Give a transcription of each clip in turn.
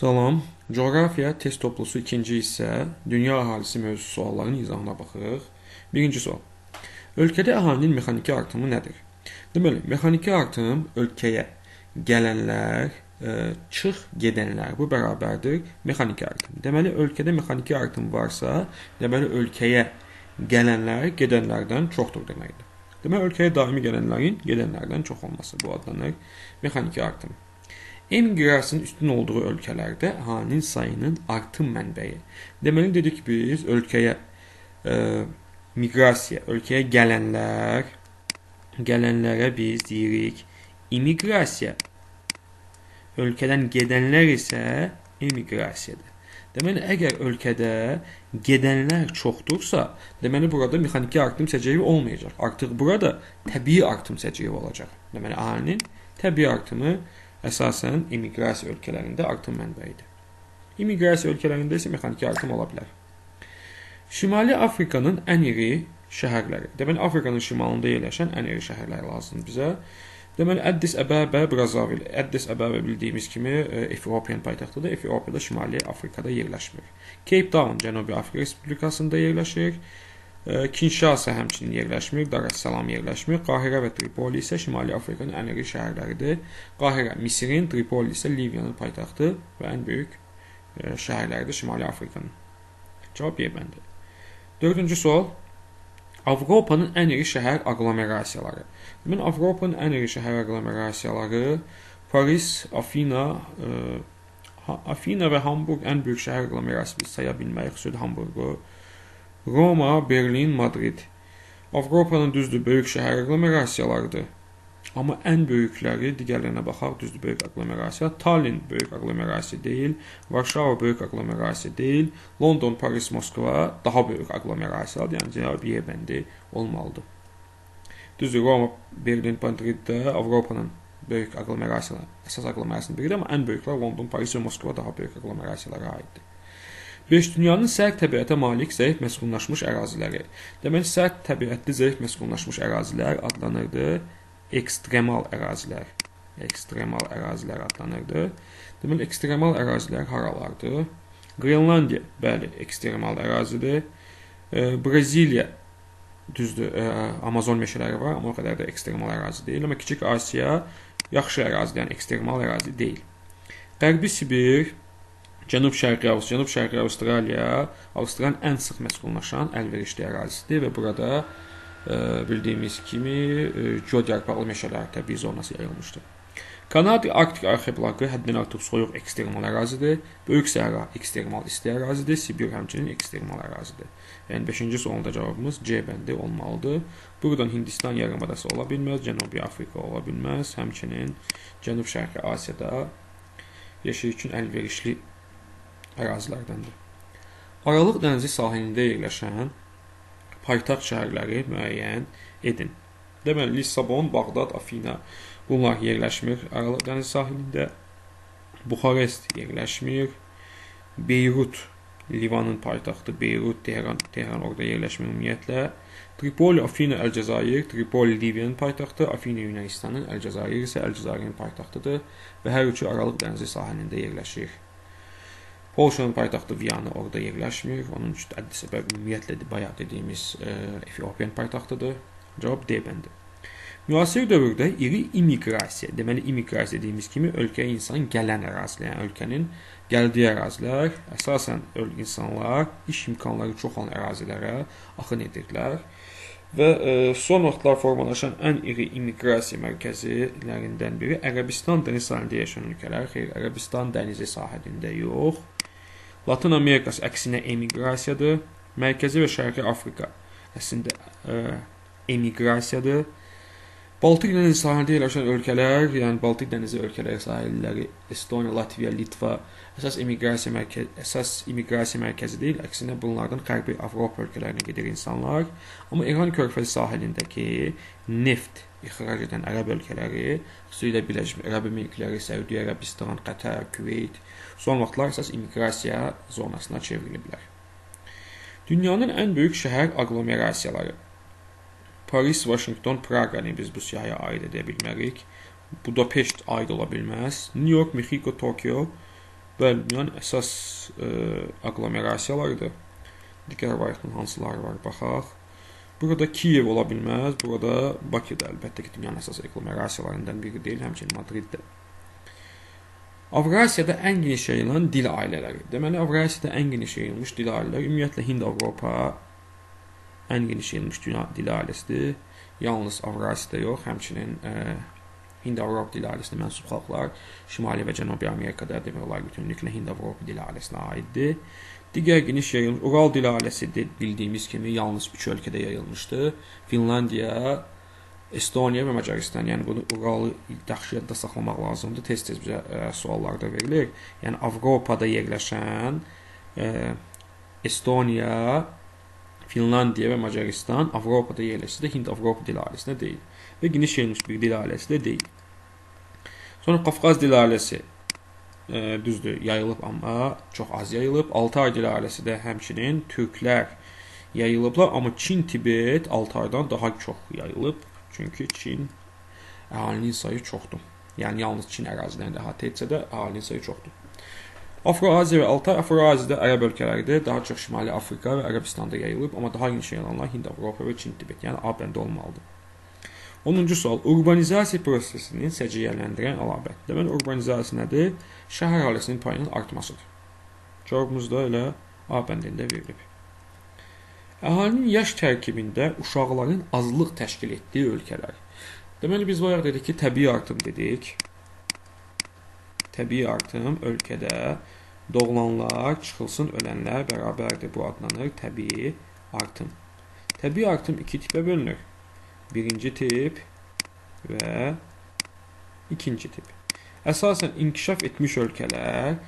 Salam. Coğrafiya test toplusu ikinci hissə, dünya əhalisi mövzusu suallarının izahına baxırıq. Birinci sual. Ölkədə əhalinin mexaniki artımı nədir? Deməli, mexaniki artım ölkəyə gələnlər, çıx gedənlər, bu bərabərdir mexaniki artım. Deməli, ölkədə mexaniki artım varsa, deməli, ölkəyə gələnlər gedənlərdən çoxdur deməkdir. Deməli, ölkəyə daimi gələnlərin gedənlərdən çox olması, bu adlanır mexaniki artım. Emiqrasiyanın üstün olduğu ölkələrdə əhalinin sayının artım mənbəyi. Deməli, dedik biz ölkəyə miqrasiya, ölkəyə gələnlər, gələnlərə biz deyirik immiqrasiya. Ölkədən gedənlər isə emiqrasiyadır. Deməli, əgər ölkədə gedənlər çoxdursa, deməli, burada mexaniki artım səciyyəvi olmayacaq. Artıq burada təbii artım səciyyəvi olacaq. Deməli, əhalinin təbii artımı əsasən immiqrasiya ölkələrində artım mənbəyidir. İmmiqrasiya ölkələrində isə mexaniki artım ola bilər. Şimali Afrikanın ən iri şəhərləri. Deməli, Afrikanın şimalında yerləşən ən iri şəhərlər lazımdır bizə. Deməli, Əddis Əbəbə, Brazzaville. Əddis Əbəbə bildiyimiz kimi Efiopiyanın paytaxtıdır. Efiopiyada Şimali Afrikada yerləşmir. Cape Town Cənubi Afrika Respublikasında yerləşir. Kinşasa həmçinin yerləşmir, Dar es-Salam yerləşmir. Qahirə və Tripoli isə Şimali Afrikanın ən iri şəhərləridir. Qahirə Misirin, Tripoli isə Liviyanın paytaxtı və ən böyük şəhərləridir Şimali Afrikanın. Cavab Y bəndi. Dördüncü sual. Avropanın ən iri şəhər aqlomerasiyaları. Deməli, Avropanın ən iri şəhər aqlomerasiyaları Paris, Afina, Afina və Hamburq ən böyük şəhər aqlomerasiyası biz saya bilmərik, xüsusilə Hamburqu. Roma, Berlin, Madrid. Avropanın düzdür böyük şəhər aqlomerasiyalarıdır. Amma ən böyükləri, digərlərinə baxaq, düzdür böyük aqlomerasiya. Tallinn böyük aqlomerasiya deyil, Varşava böyük aqlomerasiya deyil, London, Paris, Moskva daha böyük aqlomerasiyadır. Yəni cavab Y bəndi olmalıdır. Düzdür, Roma, Berlin, Madrid də Avropanın böyük aqlomerasiyaları, əsas aqlomerasiyanın biridir, amma ən böyüklər London, Paris və Moskva daha böyük aqlomerasiyalara aiddir. 5. Dünyanın sərt təbiətə malik zəif məskunlaşmış əraziləri. Deməli, sərt təbiətli zəif məskunlaşmış ərazilər adlanırdı ekstremal ərazilər. Ekstremal ərazilər adlanırdı. Deməli, ekstremal ərazilər haralardır? Qrenlandiya, bəli, ekstremal ərazidir. Braziliya, düzdür, Amazon meşələri var, amma o qədər də ekstremal ərazi deyil. Amma Kiçik Asiya yaxşı ərazidir, yəni ekstremal ərazi deyil. Qərbi Sibir, Cənub-Şərqi Avstraliya, Avstraliyanın ən sıx məskunlaşan əlverişli ərazisidir və burada bildiyimiz kimi göl yarpaqlı meşələr təbii zonası yayılmışdır. Kanada Arktik arxipelaqı həddindən artıq soyuq ekstremal ərazidir. Böyük Səhra ekstremal isti ərazidir. Sibir həmçinin ekstremal ərazidir. Yəni 5-ci sualda cavabımız C bəndi olmalıdır. Buradan Hindistan yarımadası ola bilməz, Cənubi Afrika ola bilməz. Həmçinin Cənub-Şərqi Asiyada yaşayış üçün əlverişli ərazilərdəndir. Aralıq dənizi sahilində yerləşən paytaxt şəhərləri müəyyən edin. Deməli, Lissabon, Bağdad, Afina bunlar yerləşmir Aralıq dənizi sahilində. Buxarest yerləşmir. Beyrut, Livanın paytaxtı Beyrut, Tehran orada yerləşmir ümumiyyətlə. Tripoli, Afina, Əlcəzair, Tripoli Liviyanın paytaxtı, Afina Yunanistanın, Əlcəzair isə Əlcəzairin paytaxtıdır və hər üçü Aralıq dənizi sahilində yerləşir. Polşanın paytaxtı Viyana orada yerləşmir. Onun üçün Əddis Əbəbə ümumiyyətlə bayaq dediyimiz Efiopiyanın paytaxtıdır. Cavab D bəndi. Müasir dövrdə iri immiqrasiya, deməli immiqrasiya dediyimiz kimi ölkəyə insan gələn ərazilər, yəni ölkənin gəldiyi ərazilər, əsasən insanlar iş imkanları çox olan ərazilərə axın edirlər. Və son vaxtlar formalaşan ən iri immiqrasiya mərkəzilərindən biri Ərəbistan dəniz sahilində yaşayan ölkələr. Xeyr, Ərəbistan dənizi sahilində yox. Latın Amerikası əksinə emiqrasiyadır. Mərkəzi və Şərqi Afrika əslində emiqrasiyadır. Baltiq dənizi sahilində yerləşən ölkələr, yəni Baltiq dənizi ölkələri sahilləri Estoniya, Latviya, Litva əsas immiqrasiya mərkəzi deyil, əksinə bunlardan Qərbi Avropa ölkələrinə gedir insanlar. Amma İran körfəzi sahilindəki neft ixrac edən ərəb ölkələri, xüsusilə Birləşmiş Ərəb Əmirlikləri, Səudiyyə Ərəbistan, Qətər, Küveyt son vaxtlar əsas immiqrasiya zonasına çevriliblər. Dünyanın ən böyük şəhər aqlomerasiyaları. Paris, Vaşinqton, Praqanı biz bu siyahıya aid edə bilmərik. Budapeşt aid ola bilməz. New York, Mexiko, Tokyo Bəli, dünyanın əsas aqlomerasiyalarıdır. Digər variantın hansıları var, baxaq. Burada Kiyev ola bilməz, burada Bakı da əlbəttə ki, dünyanın əsas aqlomerasiyalarından biri deyil, həmçinin Madrid də. Avrasiyada ən geniş yayılan dil ailələri. Deməli, Avrasiyada ən geniş yayılmış dil ailələri, ümumiyyətlə Hind-Avropa ən geniş yayılmış dil ailəsidir. Yalnız Avrasiyada yox, həmçinin Hind-Avropa dil ailəsinə mənsub xalqlar Şimali və Cənubi Amerikada demək olar bütünlüklə Hind-Avropa dil ailəsinə aiddir. Digər geniş yayılmış Ural dil ailəsi bildiyimiz kimi yalnız 3 ölkədə yayılmışdı. Finlandiya, Estoniya və Macaristan. Yəni bunu Uralı yaxşı yadda saxlamaq lazımdır. Tez-tez bizə suallarda verilir. Yəni Avropada yerləşən Estoniya, Finlandiya və Macaristan Avropada yerləşsə də Hind-Avropa dil ailəsinə deyil. Və geniş yayılmış bir dil ailəsi də deyil. Sonra Qafqaz dil ailəsi düzdür, yayılıb, amma çox az yayılıb. Altay dil ailəsi də həmçinin türklər yayılıblar, amma Çin, Tibet Altaydan daha çox yayılıb. Çünki Çin əhalinin sayı çoxdur. Yəni yalnız Çin ərazilərini əhatə etsə də əhalinin sayı çoxdur. Afroaziya və Altay. Afroaziyada ərəb ölkələridir. Daha çox Şimali Afrika və Ərəbistanda yayılıb, amma daha geniş yayılanlar Hind, Avropa və Çin, Tibet. Yəni A bəndi olmalıdır. 10-cu sual. Urbanizasiya prosesini səciyyələndirən əlamət. Deməli, urbanizasiya nədir? Şəhər əhalisinin payının artmasıdır. Cavabımız da elə A bəndində verilib. Əhalinin yaş tərkibində uşaqların azlıq təşkil etdiyi ölkələr. Deməli, biz bayaq dedik ki, təbii artım dedik. Təbii artım ölkədə doğulanlar, çıxılsın ölənlər bərabərdir. Bu adlanır təbii artım. Təbii artım iki tipə bölünür. Birinci tip və ikinci tip. Əsasən inkişaf etmiş ölkələr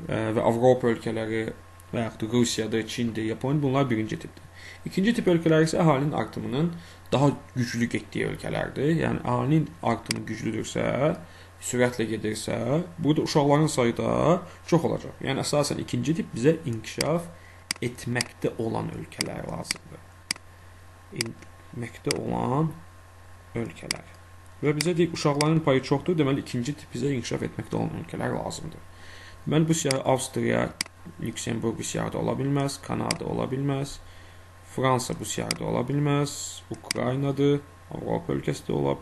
və Avropa ölkələri və yaxud da Rusiyadır, Çindir, Yaponiya, bunlar birinci tipdir. İkinci tip ölkələr isə əhalinin artımının daha güclü getdiyi ölkələrdir. Yəni əhalinin artımı güclüdürsə, sürətlə gedirsə, burada uşaqların sayı da çox olacaq. Yəni əsasən ikinci tip bizə inkişaf etməkdə olan ölkələr lazımdır. Etməkdə olan ölkələr. Və bizə deyik, uşaqların payı çoxdur, deməli ikinci tip bizə inkişaf etməkdə olan ölkələr lazımdır. Deməli bu siyahı Avstriya, Lüksemburq bu siyahıda ola bilməz, Kanada ola bilməz, Fransa bu siyahıda ola bilməz, Ukraynadır, Avropa ölkəsi də ola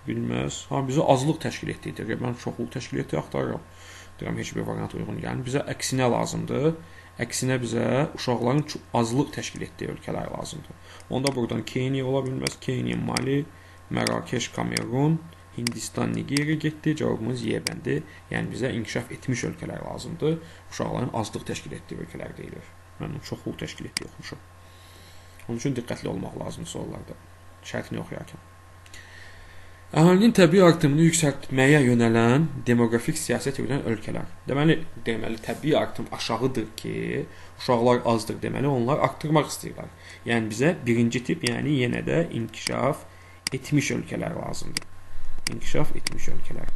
bilməz. Ha, bizə azlıq təşkil etdiyidir. Mən çoxluq təşkil etdiyi axtarıram. Deyirəm, heç bir variant uyğun gəlmir. Bizə əksinə lazımdır. Əksinə bizə uşaqların azlıq təşkil etdiyi ölkələr lazımdır. Onda buradan Keniya ola bilməz. Keniya, Mali, Mərakeş, Kamerun, Hindistan, Nigeriya getdi. Cavabımız Y bəndi. Yəni bizə inkişaf etmiş ölkələr lazımdır. Uşaqların azlıq təşkil etdiyi ölkələr deyilir. Mən onu çoxluq təşkil etdiyi oxumuşam. Onun üçün diqqətli olmaq lazımdır suallarda, şərtini oxuyarkən. Əhalinin təbii artımını yüksəltməyə yönələn demoqrafik siyasət yürüdən ölkələr. Deməli təbii artım aşağıdır ki, uşaqlar azdır, deməli onlar arttırmaq istəyirlər. Yəni bizə birinci tip, yəni yenə də inkişaf etmiş ölkələr lazımdır. İnkişaf etmiş ölkələr.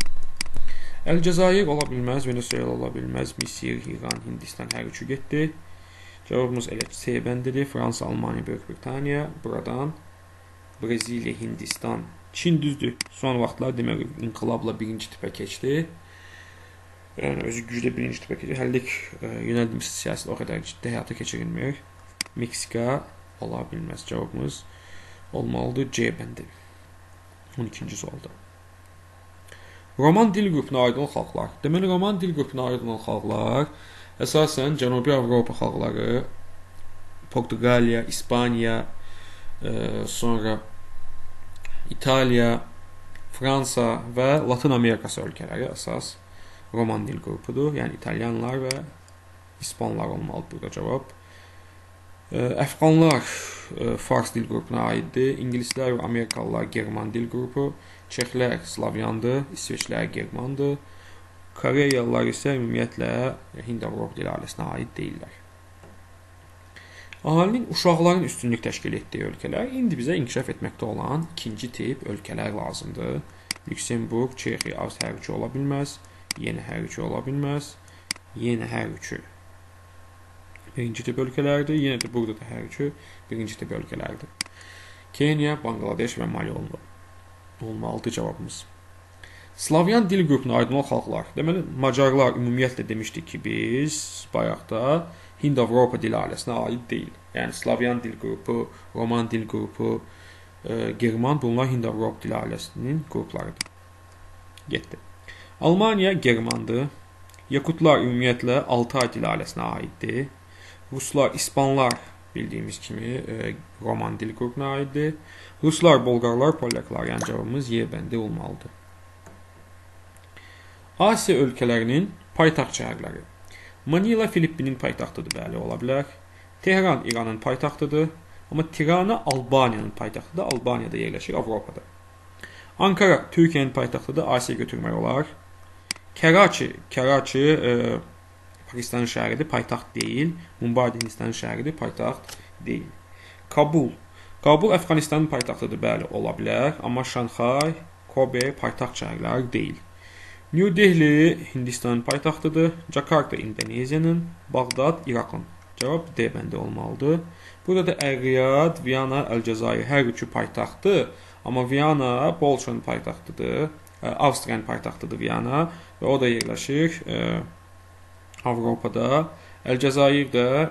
Əlcəzair ola bilməz, Venezuela ola bilməz, Misir, İran, Hindistan hər üçü getdi. Cavabımız elə C bəndidir. Fransa, Almaniya, Böyük Britaniya. Buradan Breziliya, Hindistan, Çin düzdür. Son vaxtlar demək inqilabla birinci tipə keçdi. Yəni özü güclə birinci tipə keçdi. Hələlik yönəldilmiş siyasət o qədər ciddi həyata keçirilmir. Meksika ola bilməz. Cavabımız olmalıdır C bəndi. 12-ci sualda. Roman dil qrupuna aid olan xalqlar. Deməli, Roman dil qrupuna aid olan xalqlar əsasən Cənubi Avropa xalqları, Portuqaliya, İspaniya, sonra İtaliya, Fransa və Latın Amerikası ölkələri əsas Roman dil qrupudur. Yəni İtalyanlar və İspanlar olmalıdır burada cavab. Əfqanlar Fars dil qrupuna aiddir. İngilislər və Amerikalılar German dil qrupu, Çexlər Slavyandır, İsveçlər Germandır. Koreyalılar isə ümumiyyətlə Hind-Avropa dil ailəsinə aid deyillər. Əhalinin uşaqların üstünlük təşkil etdiyi ölkələr indi bizə inkişaf etməkdə olan ikinci tip ölkələr lazımdır. Lüksemburq, Çexiya, Avstriya hər üçü ola bilməz. Yenə hər üçü ola bilməz. Yenə hər üçü birinci tip ölkələrdir. Yenə də burada da hər üçü birinci tip ölkələrdir. Keniya, Bangladeş və Mali olmalıdır cavabımız. Slavyan dil qrupuna aid olan xalqlar. Deməli, macarlar ümumiyyətlə demişdik ki, biz bayaqda Hind-Avropa dil ailəsinə aid deyil. Yəni Slavyan dil qrupu, Roman dil qrupu, German, bunlar Hind-Avropa dil ailəsinin qruplarıdır. Getdi. Almaniya Germandır. Yakutlar ümumiyyətlə Altay dil ailəsinə aiddir. Ruslar, İspanlar bildiyimiz kimi Roman dil qrupuna aiddir. Ruslar, Bolqarlar, Polyaklar. Yəni cavabımız Y bəndi olmalıdır. Asiya ölkələrinin paytaxt şəhərləri. Manila Filippinin paytaxtıdır, bəli, ola bilər. Tehran İranın paytaxtıdır. Amma Tirana Albaniyanın paytaxtıdır. Albaniyada yerləşir, Avropada. Ankara Türkiyənin paytaxtıdır, Asiya götürmək olar. Karachi, Pakistanın şəhəridir, paytaxt deyil. Mumbai Hindistanın şəhəridir, paytaxt deyil. Kabul. Kabul Əfqanistanın paytaxtıdır, bəli, ola bilər. Amma Şanxay, Kobe paytaxt şəhərləri deyil. New Delhi Hindistanın paytaxtıdır. Jakarta İndoneziyanın, Bağdad İraqın. Cavab D bəndi olmalıdır. Burada da Ər-Riyad, Viyana, Əlcəzair hər üçü paytaxtdır. Amma Viyana Polşanın paytaxtıdır. Avstriyanın paytaxtıdır Viyana və o da yerləşir Avropada. Əlcəzair də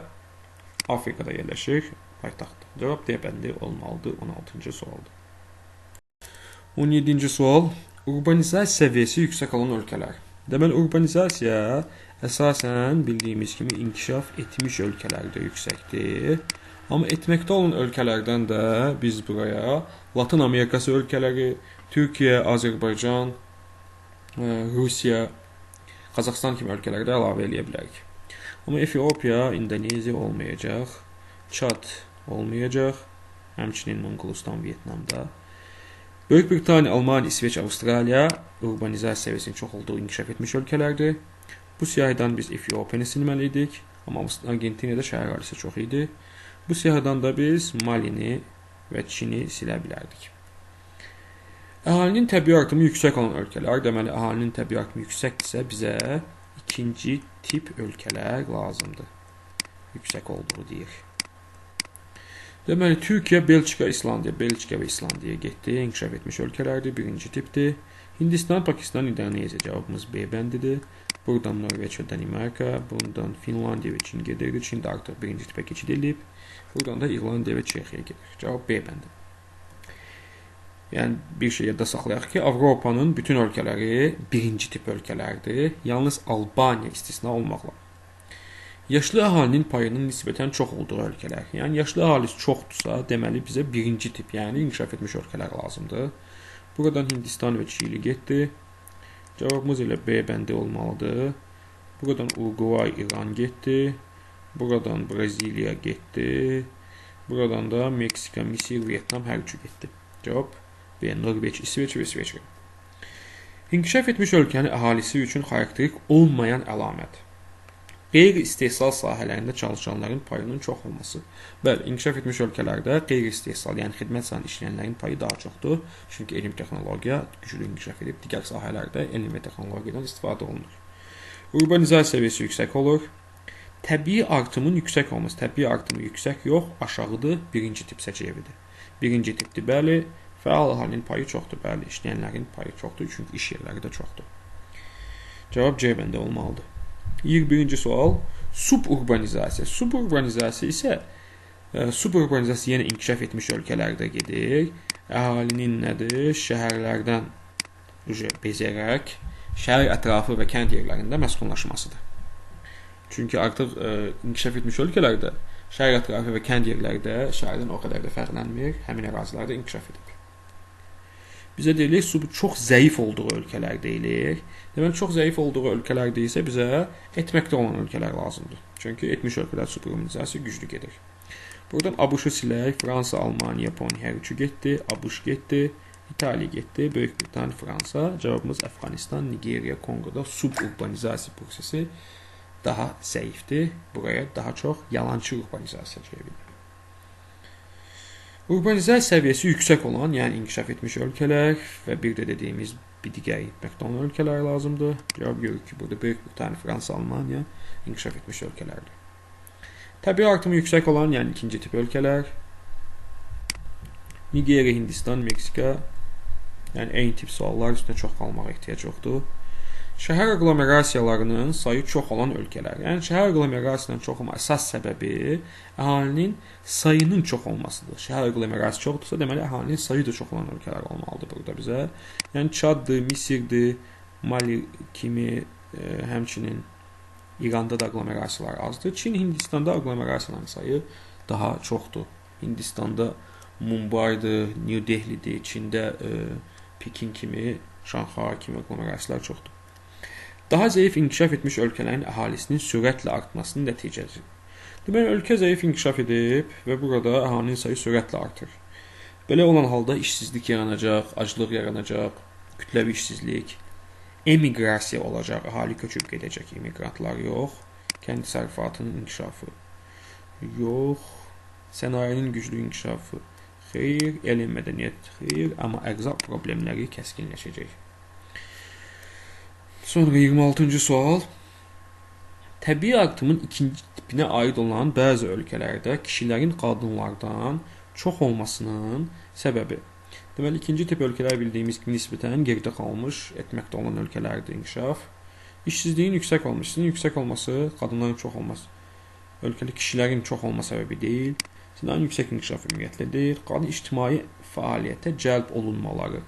Afrikada yerləşir, paytaxtdır. Cavab D bəndi olmalıdır 16-cı sualdır. 17-ci sual. Urbanizasiya səviyyəsi yüksək olan ölkələr. Deməli, urbanizasiya əsasən bildiyimiz kimi inkişaf etmiş ölkələrdə yüksəkdir. Amma etməkdə olan ölkələrdən də biz buraya Latın Amerikası ölkələri, Türkiyə, Azərbaycan, Rusiya, Qazaxıstan kimi ölkələri də əlavə eləyə bilərik. Amma Efiopiya, İndoneziya olmayacaq, Çad olmayacaq, həmçinin Monqolistan, Vyetnamda. Böyük Britaniya, Almaniya, İsveç, Avstraliya urbanizasiya səviyyəsinin çox olduğu inkişaf etmiş ölkələrdir. Bu siyahıdan biz Efiopiyanı silməli idik, amma Argentinada şəhər əhalisi çox idi. Bu siyahıdan da biz Malini və Çini silə bilərdik. Əhalinin təbii artımı yüksək olan ölkələr, deməli, əhalinin təbii artımı yüksəkdirsə, bizə ikinci tip ölkələr lazımdır. Yüksək olduğu deyir. Deməli, Türkiyə, Belçika, İslandiya, Belçika və İslandiya getdi. İnkişaf etmiş ölkələrdir, birinci tipdir. Hindistan, Pakistan, İndoneziya cavabımız B bəndidir. Buradan Norveç və Danimarka, bundan Finlandiya və Çin gedirdi. Çin də artıq birinci tipə keçid edib. Buradan da İrlandiya və Çexiya gedir. Cavab B bəndi. Yəni, bir şey yadda saxlayaq ki, Avropanın bütün ölkələri birinci tip ölkələrdir. Yalnız Albaniya istisna olmaqla. Yaşlı əhalinin payının nisbətən çox olduğu ölkələr. Yəni, yaşlı əhalisi çoxdursa, deməli bizə birinci tip, yəni inkişaf etmiş ölkələr lazımdır. Buradan Hindistan və Çili getdi. Cavabımız elə B bəndi olmalıdır. Buradan Uruguay, İran getdi. Buradan Braziliya getdi. Buradan da Meksika, Misir, Vyetnam hər üçü getdi. Cavab B, Norveç, İsveç və İsveçrə. İnkişaf etmiş ölkənin əhalisi üçün xarakterik olmayan əlamət. Qeyri-istehsal sahələrində çalışanların payının çox olması. Bəli, inkişaf etmiş ölkələrdə qeyri-istehsal, yəni xidmət sahəsində işləyənlərin payı daha çoxdur. Çünki elm, texnologiya güclü inkişaf edib, digər sahələrdə elm və texnologiyadan istifadə olunur. Urbanizasiya səviyyəsi yüksək olur. Təbii artımın yüksək olması. Təbii artımı yüksək yox, aşağıdır, birinci tip səciyyəvidir. Birinci tipdir, bəli. Fəal əhalinin payı çoxdur, bəli. İşləyənlərin payı çoxdur, çünki iş yerləri də çoxdur. Cavab C bəndi olmalıdır. 21-ci sual, suburbanizasiya. Suburbanizasiya isə suburbanizasiya yenə inkişaf etmiş ölkələrdə gedir. Əhalinin nədir? Şəhərlərdən bezərək şəhər ətrafı və kənd yerlərində məskunlaşmasıdır. Çünki artıq inkişaf etmiş ölkələrdə şəhər ətrafı və kənd yerlərdə şəhərdən o qədər də fərqlənmir, həmin ərazilərdə inkişaf edib. Bizə deyilir, sub çox zəif olduğu ölkələr deyilir. Deməli, çox zəif olduğu ölkələrdə isə bizə etməkdə olan ölkələr lazımdır. Çünki etmiş ölkələr suburbanizasiya güclü gedir. Buradan ABŞ-ı silək, Fransa, Almaniya, Yaponiya hər üçü getdi, ABŞ getdi, İtaliya getdi, Böyük Britaniya, Fransa. Cavabımız Əfqanistan, Nigeriya, Konqoda suburbanizasiya prosesi daha zəifdir. Buraya daha çox yalançı urbanizasiya çevrilir. Urbanizasiya səviyyəsi yüksək olan, yəni inkişaf etmiş ölkələr və bir də dediyimiz bir digər etməkdə olan ölkələr lazımdır. Cavab görürük ki, burada Böyük Britaniya, Fransa, Almaniya inkişaf etmiş ölkələrdir. Təbii artımı yüksək olan, yəni ikinci tip ölkələr, Nigeriya, Hindistan, Meksika, Yəni, eyni tip suallar üstünə çox qalmağa ehtiyac yoxdur. Şəhər aqlomerasiyalarının sayı çox olan ölkələr. Yəni, şəhər aqlomerasiyalarının çox olma əsas səbəbi əhalinin sayının çox olmasıdır. Şəhər aqlomerasiyası çoxdursa, deməli, əhalinin sayı da çox olan ölkələr olmalıdır burada bizə. Yəni, Çaddır, Misirdir, Mali kimi, həmçinin İranda da aqlomerasiyalar azdır. Çin, Hindistanda aqlomerasiyaların sayı daha çoxdur. Hindistanda Mumbaydır, New Delhi'dir, Çində Pekin kimi, Şanxay kimi aqlomerasiyalar çoxdur. Daha zəif inkişaf etmiş ölkələrin əhalisinin sürətlə artmasının nəticəsi. Deməli, ölkə zəif inkişaf edib və burada əhalinin sayı sürətlə artır. Belə olan halda işsizlik yaranacaq, aclıq yaranacaq, kütləvi işsizlik, emiqrasiya olacaq, əhali köçüb gedəcək, imiqrantlar yox, kənd təsərrüfatının inkişafı yox, sənayenin güclü inkişafı xeyr, elm mədəniyyət xeyr, amma ərzaq problemləri kəskinləşəcək. Sonra 26-cı sual. Təbii artımın ikinci tipinə aid olan bəzi ölkələrdə kişilərin qadınlardan çox olmasının səbəbi. Deməli, ikinci tip ölkələr bildiyimiz kimi nisbətən geridə qalmış, etməkdə olan ölkələrdir inkişaf. İşsizliyin yüksək olması, işsizliyin yüksək olması, qadınların çox olması, ölkəli kişilərin çox olma səbəbi deyil. Sənayenin yüksək inkişafı ümumiyyətlə deyil. Qadın ictimai fəaliyyətə cəlb olunmaları.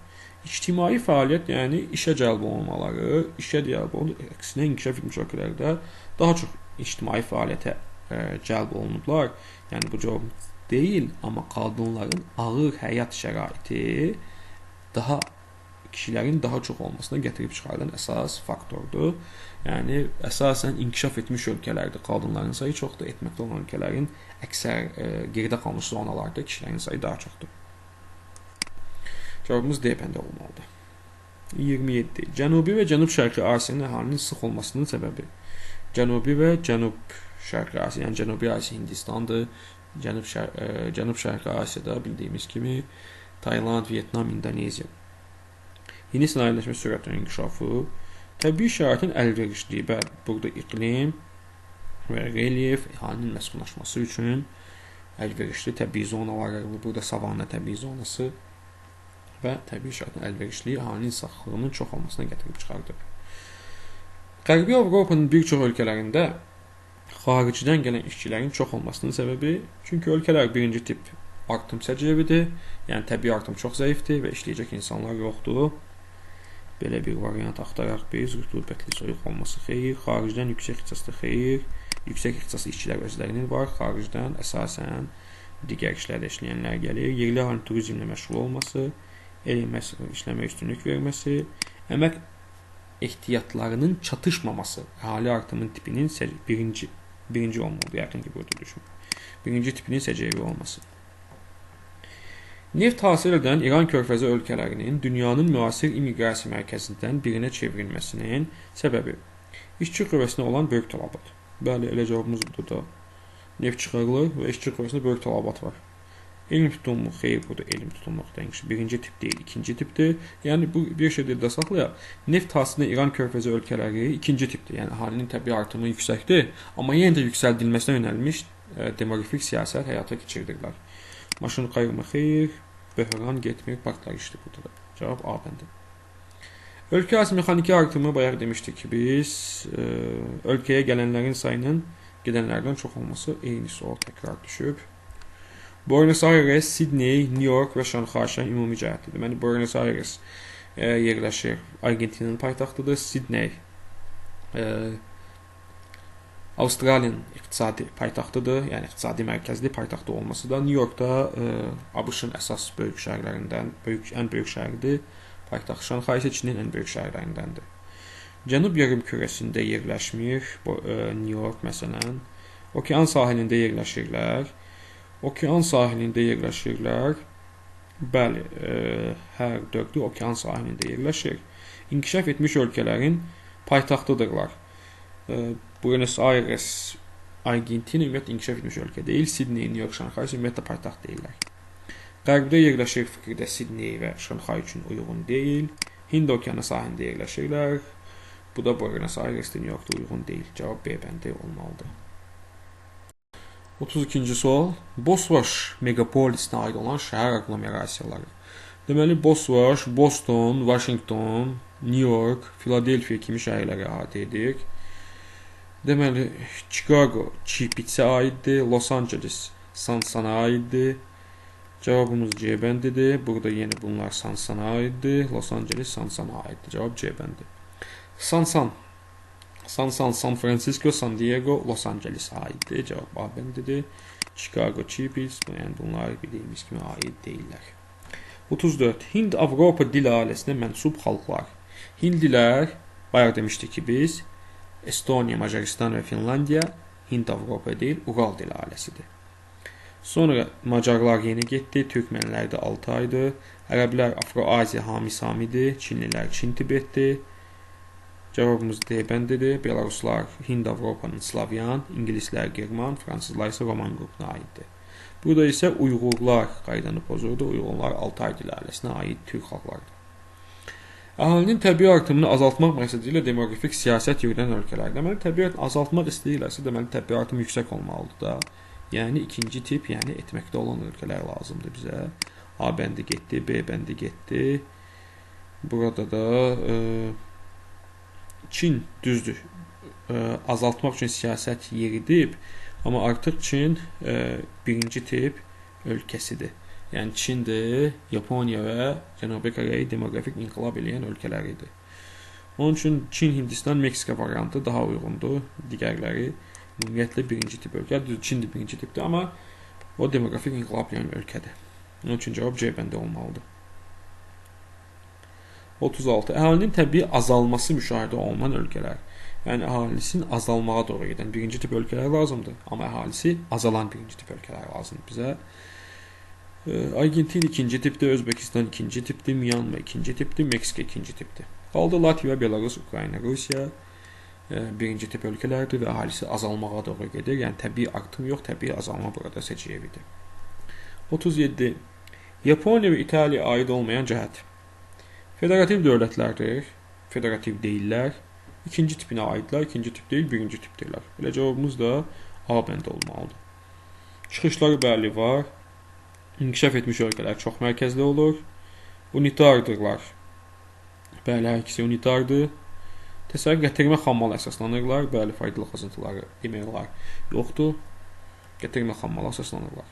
İctimai fəaliyyət, yəni işə cəlb olunmaları, işə cəlb olunur. Əksinə, inkişaf etmiş ölkələrdə daha çox ictimai fəaliyyətə cəlb olunublar. Yəni, bu cavab deyil, amma qadınların ağır həyat şəraiti daha kişilərin daha çox olmasına gətirib çıxardan əsas faktordur. Yəni, əsasən inkişaf etmiş ölkələrdə qadınların sayı çoxdur, etməkdə olan ölkələrin əksər geridə qalmış zonalarda kişilərin sayı daha çoxdur. Cavabımız D bəndi olmalıdır. 27. Cənubi və Cənub-Şərqi Asiyanın əhalinin sıx olmasının səbəbi. Cənubi və Cənub-Şərqi Asiya, yəni Cənubi Asiya Hindistandır. Cənub-Şərqi Asiyada bildiyimiz kimi Tayland, Vyetnam, İndoneziya. Yeni sənayeləşmə sürətinin inkişafı, təbii şəraitin əlverişliyi, bəli, burada iqlim və relyef əhalinin məskunlaşması üçün əlverişli təbii zonalar, burada savanna təbii zonası və təbii şəraitin əlverişliyi əhalinin sıxlığının çox olmasına gətirib çıxardıb. Qərbi Avropanın bir çox ölkələrində xaricdən gələn işçilərin çox olmasının səbəbi, çünki ölkələr birinci tip artım səciyyəvidir, yəni təbii artım çox zəifdir və işləyəcək insanlar yoxdur. Belə bir variant axtaraq biz, rütubətli soyuq olması xeyir, xaricdən yüksək ixtisaslı xeyir, yüksək ixtisaslı işçilər özlərinin var, xaricdən əsasən digər işlərdə işləyənlər gəlir, yerli əhalinin turizmlə məşğul olması, elm işləməyə üstünlük verməsi, əmək ehtiyatlarının çatışmaması, əhali artımının tipinin birinci olmalıdır, yəqin ki, burada düşün. Birinci tipinin səciyyəvi olması. Neft hasil edən İran körfəzi ölkələrinin dünyanın müasir immiqrasiya mərkəzindən birinə çevrilməsinin səbəbi işçi qüvvəsinə olan böyük tələbat. Bəli, elə cavabımız budur da. Neft çıxarılır və işçi qüvvəsinə böyük tələbat var. Elm tutumu, xeyr, burada elm tutumu demiş. Birinci tip deyil, ikinci tipdir. Yəni, bu bir şey dildə saxlayaq. Neft hasilində İran körfəzi ölkələri ikinci tipdir. Yəni, əhalinin təbii artımı yüksəkdir, amma yenə də yüksəldilməsinə yönəlmiş demoqrafik siyasət həyata keçirdirlər. Maşın qayırma xeyr, böhran getmir, partlayışdır burada da. Cavab A bəndi. Ölkə arası mexaniki artımı bayaq demişdik ki, biz ölkəyə gələnlərin sayının gedənlərdən çox olması eyni sual təkrar düşüb. Buenos Aires, Sydney, New York və Şanxay şəhər ümumi cəhətdir. Deməli, Buenos Aires yerləşir Argentinanın paytaxtıdır. Sydney Avstraliyanın iqtisadi paytaxtıdır, yəni iqtisadi mərkəzli paytaxtı olması da. New Yorkda ABŞ-ın əsas böyük şəhərlərindən, ən böyük şəhəridir. Paytaxt Şanxay isə Çinin ən böyük şəhərlərindəndir. Cənub yarımkürəsində yerləşmir, New York məsələn. Okean sahilində yerləşirlər. Okean sahilində yerləşirlər. Bəli, hər dördü okean sahilində yerləşir. İnkişaf etmiş ölkələrin paytaxtıdırlar. Buenos Aires, Argentina ümumiyyətlə inkişaf etmiş ölkə deyil. Sydney, New York, Şanxay ümumiyyətlə paytaxt deyirlər. Qərbdə yerləşir fikirdə Sydney və Şanxay üçün uyğun deyil. Hind okeanı sahilində yerləşirlər. Bu da Buenos Aires'də, New York'da uyğun deyil. Cavab B bəndi olmalıdır. 32-ci sual. Bosfor megapolisinə aid olan şəhər aqlomerasiyaları. Deməli, Boswash, Boston, Washington, New York, Philadelphia kimi şəhərləri əhatə edir. Deməli, Chicago Çipitsə aiddir, Los Angeles Sansana aiddir. Cavabımız C bəndidir. Burada yenə bunlar Sansana aiddir. Los Angeles Sansana aiddir. Cavab C bəndi. Sansan. Sansan, San Francisco, San Diego, Los Angeles aiddir. Cavab A bəndidir. Chicago, Çipits, yəni bunlar bildiyimiz kimi aid deyillər. 34. Hind-Avropa dil ailəsinə mənsub xalqlar. Hindlilər, bayaq demişdik ki biz, Estoniya, Macaristan və Finlandiya Hind-Avropa deyil, Ural dil ailəsidir. Sonra Macarlar yenə getdi, Türkmənlər də Altaydır, Ərəblər Afroaziya Hami-Samidir, Çinlilər Çin-Tibetdir. Cavabımız D bəndidir. Belaruslar Hind-Avropanın Slavyan, İngilislər German, Fransızlar isə Roman qrupuna aiddir. Burada isə Uyğurlar qaydanı pozurdu. Uyğurlar Altay dil ailəsinə aid türk xalqlardır. Əhalinin təbii artımını azaltmaq məqsədi ilə demoqrafik siyasət yürüdən ölkələr. Deməli, təbii artımı azaltmaq istəyirlərsə, deməli, təbii artım yüksək olmalıdır da. Yəni, ikinci tip, yəni etməkdə olan ölkələr lazımdır bizə. A bəndi getdi, B bəndi getdi. Burada da Çin düzdür, azaltmaq üçün siyasət yeridib, amma artıq Çin birinci tip ölkəsidir. Yəni Çindir, Yaponiya və Cənubi Koreya demoqrafik inqilab eləyən ölkələr idi. Onun üçün Çin, Hindistan, Meksika variantı daha uyğundur. Digərləri ümumiyyətlə birinci tip ölkə. Düzdür, Çin də birinci tipdir, amma o demoqrafik inqilab eləyən ölkədir. Onun üçün cavab C bəndi olmalıdır. 36. Əhalinin təbii azalması müşahidə olunan ölkələr. Yəni əhalisinin azalmağa doğru gedən birinci tip ölkələr lazımdır. Amma əhalisi azalan birinci tip ölkələr lazımdır bizə. Argentina ikinci tipdir, Özbəkistan ikinci tipdir, Myanma ikinci tipdir, Meksika ikinci tipdir. Qaldı Latviya, Belarus, Ukrayna, Rusiya birinci tip ölkələrdir və əhalisi azalmağa doğru gedir. Yəni təbii artım yox, təbii azalma burada səciyyəvidir. 37. Yaponiya və İtaliya aid olmayan cəhət. Federativ dövlətlərdir, federativ deyillər. İkinci tipinə aidlər, ikinci tip deyil, birinci tipdirlər. Elə cavabımız da A bəndi olmalıdır. Çıxışları bəli var. İnkişaf etmiş ölkələr çox mərkəzli olur. Unitardırlar. Bəli, hər ikisi unitardır. Təsərrüf gətirmə xammala əsaslanırlar. Bəli, faydalı qazıntıları demək olar yoxdur. Gətirmə xammala əsaslanırlar.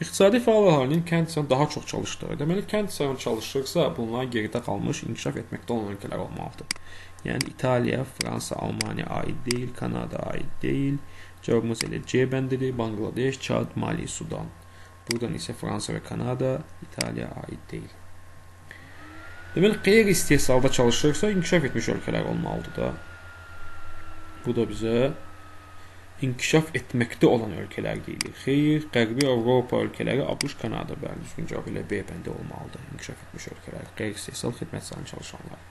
İqtisadi fəal əhalinin kənd sayının daha çox çalışdığı. Deməli, kənd sayını çalışırsa, bunlar geridə qalmış, inkişaf etməkdə olan ölkələr olmalıdır. Yəni, İtaliya, Fransa, Almaniya aid deyil, Kanada aid deyil. Cavabımız elə C bəndidir. Bangladeş, Çad, Mali, Sudan. Buradan isə Fransa və Kanada, İtaliya aid deyil. Deməli, qeyri-istehsalda çalışırsa, inkişaf etmiş ölkələr olmalıdır da. Bu da bizə inkişaf etməkdə olan ölkələr deyilir. Xeyr, Qərbi Avropa ölkələri, ABŞ, Kanada, bəli, düzgün cavab elə B bəndi olmalıdır. İnkişaf etmiş ölkələr, qeyri-istehsal xidmət sahəsində çalışanlar.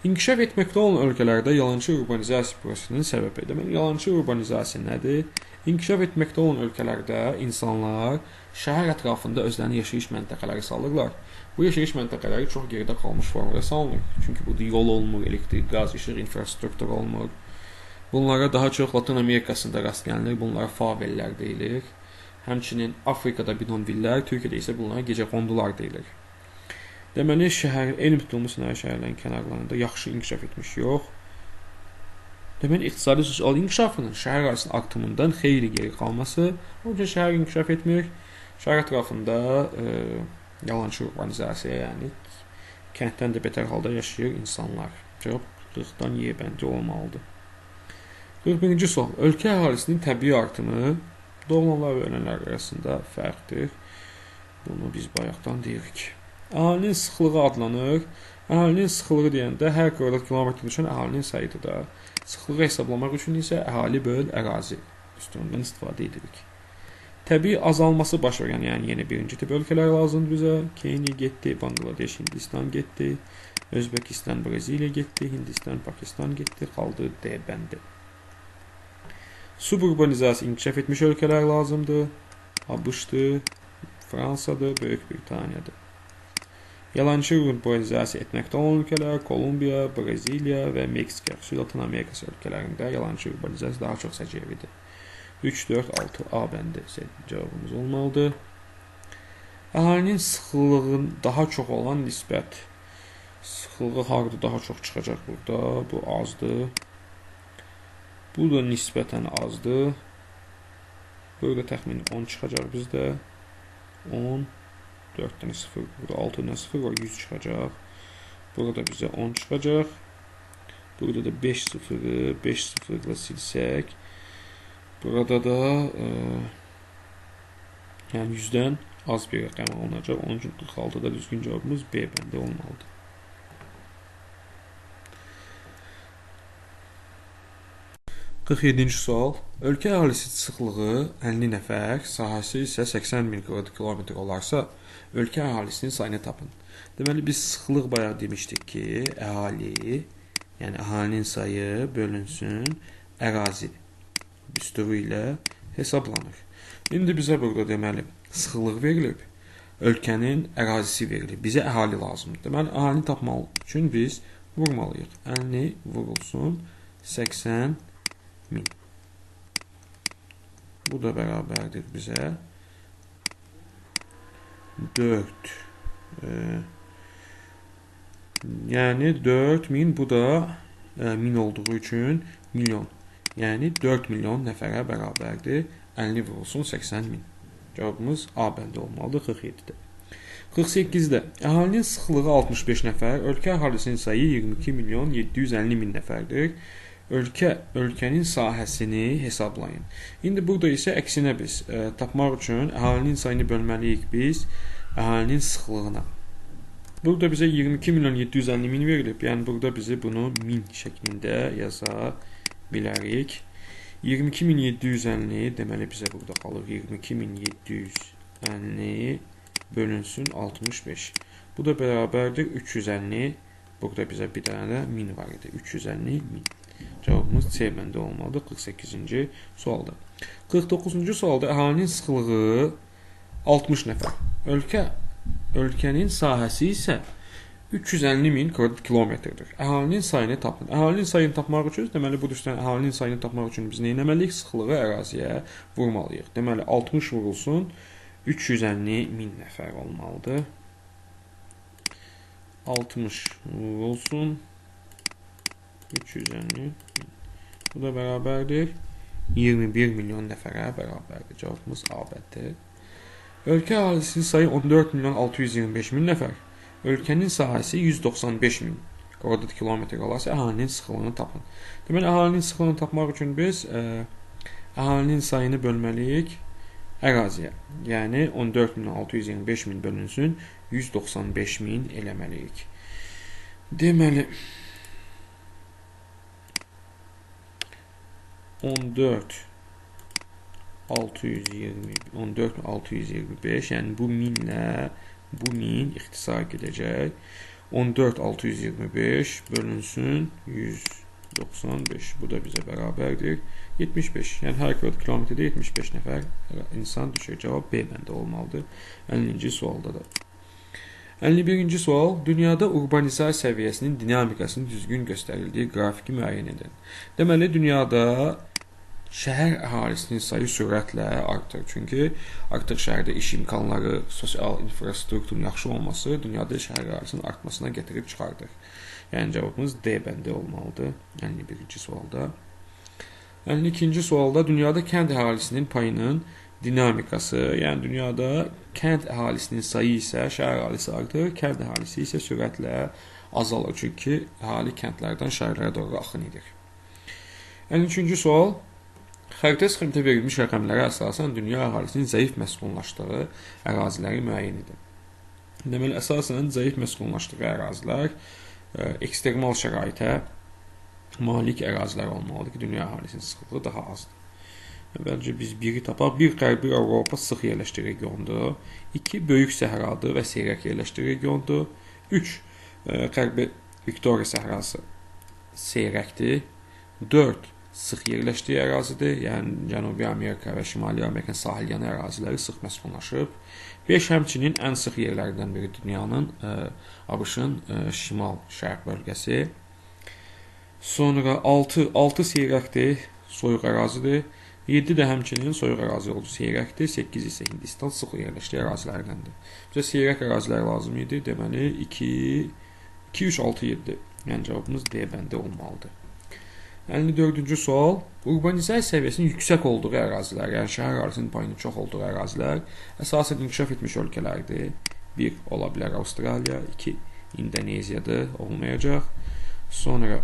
İnkişaf etməkdə olan ölkələrdə yalançı urbanizasiya prosesinin səbəbi. Deməli, yalançı urbanizasiya nədir? İnkişaf etməkdə olan ölkələrdə insanlar şəhər ətrafında özlərini yaşayış məntəqələri salırlar. Bu yaşayış məntəqələri çox geridə qalmış formada salınır. Çünki burada yol olmur, elektrik, qaz, işıq, infrastruktur olmur. Bunlara daha çox Latın Amerikasında rast gəlinir. Bunlara favellər deyilir. Həmçinin Afrikada bidonvillər, Türkiyədə isə bunlara gecəqondular deyilir. Deməli, şəhər, elm tutulmuş sənaye şəhərlərinin kənarlarında yaxşı inkişaf etmiş yox. Deməli, iqtisadi sosial inkişafının şəhər əhalisinin artımından xeyli geri qalması, onun üçün şəhər inkişaf etmir. Şəhər ətrafında yalançı urbanizasiya, yəni kənddən də betər halda yaşayır insanlar. Cavab 40-dan Y bəndi olmalıdır. 41-ci sual. Ölkə əhalisinin təbii artımı doğulanlar və ölənlər arasında fərqdir. Bunu biz bayaqdan deyirik. Əhalinin sıxlığı adlanır. Əhalinin sıxlığı deyəndə hər kvadrat kilometrə düşən əhalinin sayıdır da. Sıxlığı hesablamaq üçün isə əhali böl ərazi üstündən istifadə edirik. Təbii azalması baş verən, yəni yenə birinci tip ölkələr lazımdır bizə. Keniya getdi, Bangladeş, Hindistan getdi, Özbəkistan, Breziliya getdi, Hindistan, Pakistan getdi, qaldı D bəndi. Suburbanizasiya inkişaf etmiş ölkələr lazımdır. ABŞ-dır, Fransadır, Böyük Britaniyadır. Yalançı urbanizasiya etməkdə olan ölkələr Kolumbiya, Breziliya və Meksika, xüsusilə Latın Amerikası ölkələrində yalançı urbanizasiya daha çox səciyyəvidir. 3, 4, 6 A bəndi cavabımız olmalıdır. Əhalinin sıxlığın daha çox olan nisbət. Sıxlığı harada daha çox çıxacaq burada? Bu azdır. Bu da nisbətən azdır. Burada təxmini 10 çıxacaq bizdə. 10, 4 dənə 0, burada 6 dənə 0 var, 100 çıxacaq. Burada bizə 10 çıxacaq. Burada da 5 sıfırı, 5 sıfırla silsək. Burada da yəni 100-dən az bir rəqəm alınacaq. Onun üçün 46-da düzgün cavabımız B bəndi olmalıdır. 47-ci sual. Ölkə əhalisi sıxlığı 50 nəfər, sahəsi isə 80 min kvadrat kilometr olarsa, ölkə əhalisinin sayını tapın. Deməli, biz sıxlıq bayaq demişdik ki, əhali, yəni əhalinin sayı bölünsün ərazi düsturu ilə hesablanır. İndi bizə burada deməli, sıxlıq verilib, ölkənin ərazisi verilib. Bizə əhali lazımdır. Deməli, əhalini tapmaq üçün biz vurmalıyıq. 50 vurulsun 80 min. Bu da bərabərdir bizə 4. Yəni 4000, bu da 1000 olduğu üçün milyon. Yəni 4 milyon nəfərə bərabərdir. 50 vurulsun 80 min. Cavabımız A bəndi olmalıdır 47-də. 48-də əhalinin sıxlığı 65 nəfər, ölkə əhalisinin sayı 22 milyon 750 min nəfərdir. Ölkənin sahəsini hesablayın. İndi burada isə əksinə biz tapmaq üçün əhalinin sayını bölməliyik biz əhalinin sıxlığına. Burada bizə 22 milyon 750 min verilib. Yəni burada bizi bunu min şəklində yaza bilərik. 22.750 deməli bizə burada qalır. 22.750 bölünsün 65. Bu da bərabərdir 350. Burada bizə bir dənə də min var idi. 350 min. Cavabımız C bəndi olmalıdır 48-ci sualda. 49-cu sualda əhalinin sıxlığı 60 nəfər. Ölkənin sahəsi isə 350 min kvadrat kilometrdir. Əhalinin sayını tapın. Əhalinin sayını tapmaq üçün, deməli bu düzdən əhalinin sayını tapmaq üçün biz nə etməliyik? Sıxlığı əraziyə vurmalıyıq. Deməli 60 vurulsun 350 min nəfər olmalıdır. 60 vurulsun 350 min. Bu da bərabərdir 21 milyon nəfərə bərabərdir. Cavabımız A bəndidir. Ölkə əhalisinin sayı 14 milyon 625 min nəfər. Ölkənin sahəsi 195 min kvadrat kilometr olarsa, əhalinin sıxlığını tapın. Deməli, əhalinin sıxlığını tapmaq üçün biz əhalinin sayını bölməliyik əraziyə. Yəni 14 milyon 625 min bölünsün 195 min eləməliyik. Deməli, 14 625, yəni bu minlə bu min ixtisar gedəcək. 14 625 bölünsün 195. Bu da bizə bərabərdir 75. Yəni hər kvadrat kilometrdə 75 nəfər insan düşür. Cavab B bəndi olmalıdır 50-ci sualda da. 51-ci sual. Dünyada urbanizasiya səviyyəsinin dinamikasının düzgün göstərildiyi qrafiki müəyyən edin. Deməli, dünyada şəhər əhalisinin sayı sürətlə artır. Çünki artıq şəhərdə iş imkanları, sosial infrastrukturun yaxşı olması dünyada şəhər əhalisinin artmasına gətirib çıxardır. Yəni cavabımız D bəndi olmalıdır 51-ci sualda. 52-ci sualda dünyada kənd əhalisinin payının dinamikası, yəni dünyada kənd əhalisinin sayı isə şəhər əhalisi artır, kənd əhalisi isə sürətlə azalır. Çünki əhali kəndlərdən şəhərlərə doğru axın edir. 53-cü sual. Xəritə sxemdə verilmiş rəqəmlərə əsasən dünya əhalisinin zəif məskunlaşdığı əraziləri müəyyən edin. Deməli, əsasən zəif məskunlaşdığı ərazilər ekstremal şəraitə malik ərazilər olmalıdır ki, dünya əhalisinin sıxlığı daha azdır. Əvvəlcə biz biri tapaq. Bir, Qərbi Avropa sıx yerləşdiyi regiondur. 2, böyük səhradır və seyrək yerləşdiyi regiondur. 3, Qərbi Viktoriya səhrası seyrəkdir. 4, sıx yerləşdiyi ərazidir. Yəni Cənubi Amerika və Şimali Amerikanın sahilyanı əraziləri sıx məskunlaşıb. 5, həmçinin ən sıx yerlərindən biri dünyanın ABŞ-ın şimal-şərq bölgəsi. Sonra 6 seyrəkdir, soyuq ərazidir. 7 də həmçinin soyuq ərazi oldu, seyrəkdir. 8 isə Hindistan sıx yerləşdiyi ərazilərdəndir. Bizə seyrək ərazilər lazım idi. Deməli 2, 2, 3, 6, 7. Yəni cavabımız D bəndi olmalıdır. 54-cü sual. Urbanizasiya səviyyəsinin yüksək olduğu ərazilər, yəni şəhər əhalisinin payının çox olduğu ərazilər əsasən inkişaf etmiş ölkələrdir. 1 ola bilər Avstraliya, 2 İndoneziyadır, olmayacaq. Sonra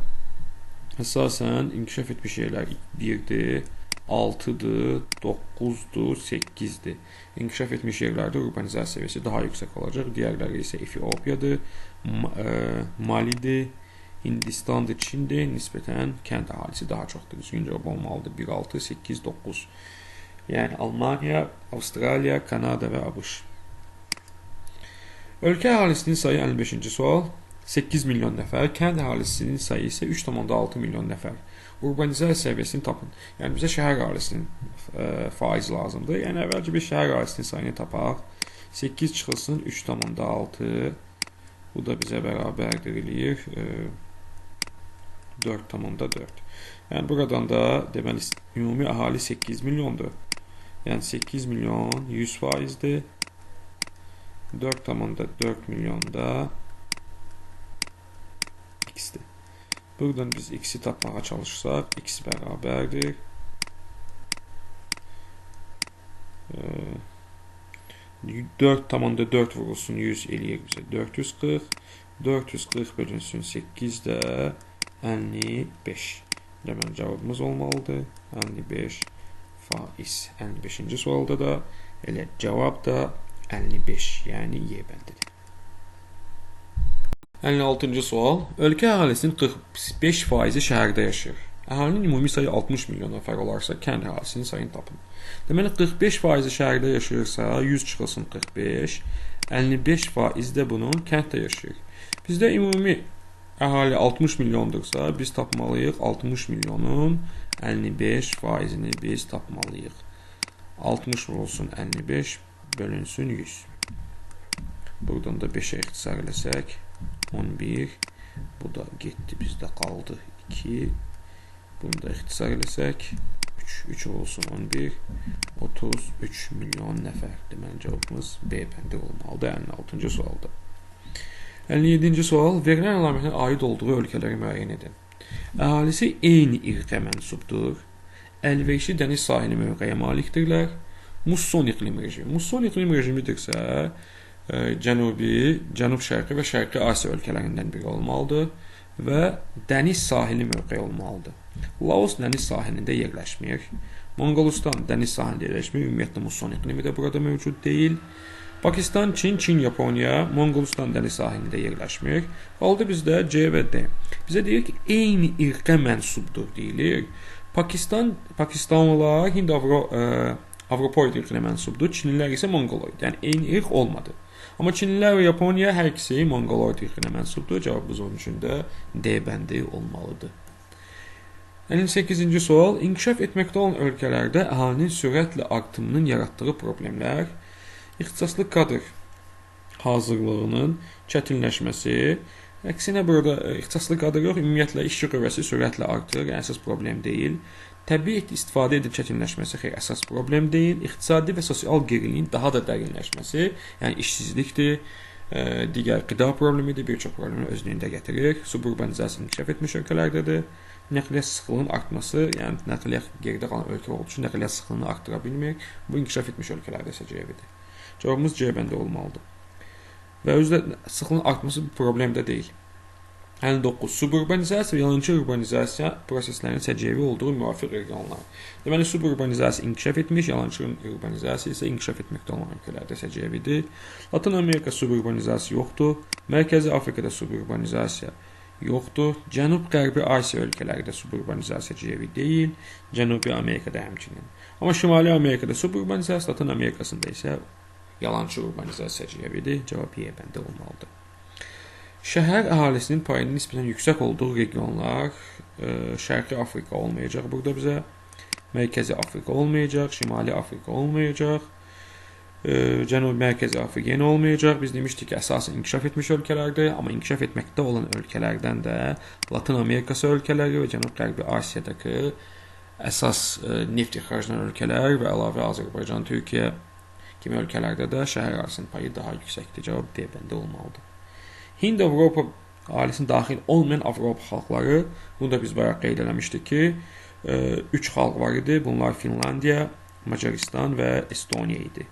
əsasən inkişaf etmiş yerlər 1-dir. 6-dır, 9-dur, 8-dir. İnkişaf etmiş yerlərdə urbanizasiya səviyyəsi daha yüksək olacaq. Digərləri isə Efiopiyadır, Malidir, Hindistandır, Çindir. Nisbətən kənd əhalisi daha çoxdur. Düzgün cavab olmalıdır. 1, 6, 8, 9. Yəni Almaniya, Avstraliya, Kanada və ABŞ. Ölkə əhalisinin sayı 55-ci sual. 8 milyon nəfər, kənd əhalisinin sayı isə 3,6 milyon nəfər. Urbanizasiya səviyyəsini tapın. Yəni bizə şəhər əhalisinin faiz lazımdır. Yəni əvvəlcə bir şəhər əhalisinin sayını tapaq. 8 çıxılsın 3,6. Bu da bizə bərabərdir eləyir. 4,4. Yəni buradan da deməli ümumi əhali 8 milyondur. Yəni 8 milyon 100 faizdir. 4,4 milyon da x-dir. Buradan biz x-i tapmağa çalışsaq, x bərabərdir. 4,4 vurulsun 100 eləyir bizə 440. 440 bölünsün 8 də 55. Deməli cavabımız olmalıdır. 55 faiz. 55-ci sualda da elə cavab da 55, yəni Y bəndidir. 56-cı sual. Ölkə əhalisinin 45%-i şəhərdə yaşayır. Əhalinin ümumi sayı 60 milyon nəfər olarsa, kənd əhalisinin sayını tapın. Deməli, 45%-i şəhərdə yaşayırsa, 100 çıxılsın 45, 55% də bunun kənddə yaşayır. Bizdə ümumi əhali 60 milyondursa, biz tapmalıyıq 60 milyonun 55%-ni biz tapmalıyıq. 60 vurulsun 55 bölünsün 100. Buradan da 5-ə ixtisar eləsək 11, bu da getdi, bizdə qaldı 2, bunu da ixtisar eləsək 3, 3 olsun 11, 33 milyon nəfər. Deməli, cavabımız B bəndi olmalıdır 56-cı sualda. 57-ci sual. Verilən əlamətin aid olduğu ölkələri müəyyən edin. Əhalisi eyni irqə mənsubdur. Əlverişli dəniz sahili mövqeyə malikdirlər. Musson iqlim rejimi. Musson iqlim rejimidirsə, Cənubi, Cənub-Şərqi və Şərqi Asiya ölkələrindən biri olmalıdır və dəniz sahili mövqeyi olmalıdır. Laos dəniz sahilində yerləşmir. Monqolistan dəniz sahilində yerləşmir. Ümumiyyətlə, musson iqlimi də burada mövcud deyil. Pakistan, Çin, Çin, Yaponiya, Monqolistan dəniz sahilində yerləşmir. Qaldı bizdə C və D. Bizə deyir ki, eyni irqə mənsubdur deyilir. Pakistanlılar Hind-Avropoid irqinə mənsubdur, Çinlilər isə Monqoloid. Yəni, eyni irq olmadı. Amma Çinlilər və Yaponiya hər ikisi Monqoloid irqinə mənsubdur. Cavabımız onun üçün də D bəndi olmalıdır. 58-ci sual. İnkişaf etməkdə olan ölkələrdə əhalinin sürətlə artımının yaratdığı problemlər, ixtisaslı kadr hazırlığının çətinləşməsi, əksinə burada ixtisaslı kadr yox, ümumiyyətlə işçi qüvvəsi sürətlə artır, yəni əsas problem deyil. Təbii istifadə edib çətinləşməsi xeyr, əsas problem deyil. İqtisadi və sosial geriliyin daha da dərinləşməsi, yəni işsizlikdir, digər qida problemidir, bir çox problemi özlüyündə gətirir. Suburbanizasiya inkişaf etmiş ölkələrdədir. Nəqliyyat sıxlığının artması, yəni nəqliyyat geridə qalan ölkə olduğu üçün nəqliyyat sıxlığını arttıra bilmir. Bu inkişaf etmiş ölkələrdə səciyyəvidir. Cavabımız C bəndi olmalıdır. Və özü də sıxlığın artması bir problem də deyil. 59. Suburbanizasiya və yalançı urbanizasiya proseslərinin səciyyəvi olduğu müvafiq regionlar. Deməli, suburbanizasiya inkişaf etmiş, yalançı urbanizasiya isə inkişaf etməkdə olan ölkələrdə səciyyəvidir. Latın Amerika suburbanizasiya yoxdur. Mərkəzi Afrikada suburbanizasiya yoxdur. Cənub-Qərbi Asiya ölkələrində suburbanizasiya səciyyəvi deyil. Cənubi Amerikada həmçinin. Amma Şimali Amerikada suburbanizasiya, Latın Amerikasında isə yalançı urbanizasiya səciyyəvidir. Cavab Y bəndi olmalıdır. Şəhər əhalisinin payının nisbətən yüksək olduğu regionlar, Şərqi Afrika olmayacaq burada bizə, Mərkəzi Afrika olmayacaq, Şimali Afrika olmayacaq, Cənubi Mərkəzi Afrika yenə olmayacaq. Biz demişdik ki, əsasən inkişaf etmiş ölkələrdir, amma inkişaf etməkdə olan ölkələrdən də Latın Amerikası ölkələri və Cənub-Qərbi Asiyadakı Əsas neft ixrac edən ölkələr və əlavə Azərbaycan, Türkiyə kimi ölkələrdə də şəhər əhalisinin payı daha yüksəkdir. Cavab D bəndi olmalıdır. Hind-Avropa ailəsinin daxil olmayan Avropa xalqları, bunu da biz bayaq qeyd eləmişdik ki, 3 xalq var idi. Bunlar Finlandiya, Macaristan və Estoniya idi.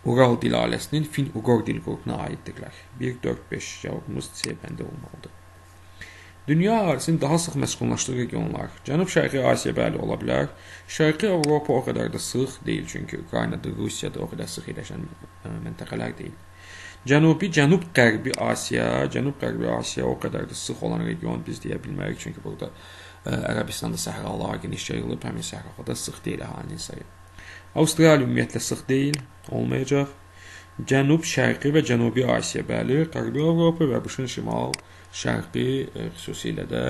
Ural dil ailəsinin Fin-Uqor dil qrupuna aiddirlər. 1, 4, 5 cavabımız C bəndi olmalıdır. Dünya əhalisinin daha sıx məskunlaşdığı regionlar. Cənub-Şərqi Asiya bəli ola bilər. Şərqi Avropa o qədər də sıx deyil, çünki Ukraynada, Rusiyada o qədər sıx yerləşən məntəqələr deyil. Cənubi, Cənub-Qərbi Asiya, Cənub-Qərbi Asiya o qədər də sıx olan region biz deyə bilmərik, çünki burada Ərəbistanda səhralar geniş yayılıb, həmin səhrada sıx deyil əhalinin sayı. Avstraliya ümumiyyətlə sıx deyil, olmayacaq. Cənub-Şərqi və Cənubi Asiya bəli, Qərbi Avropa və ABŞ-ın şimal şərqi, xüsusilə də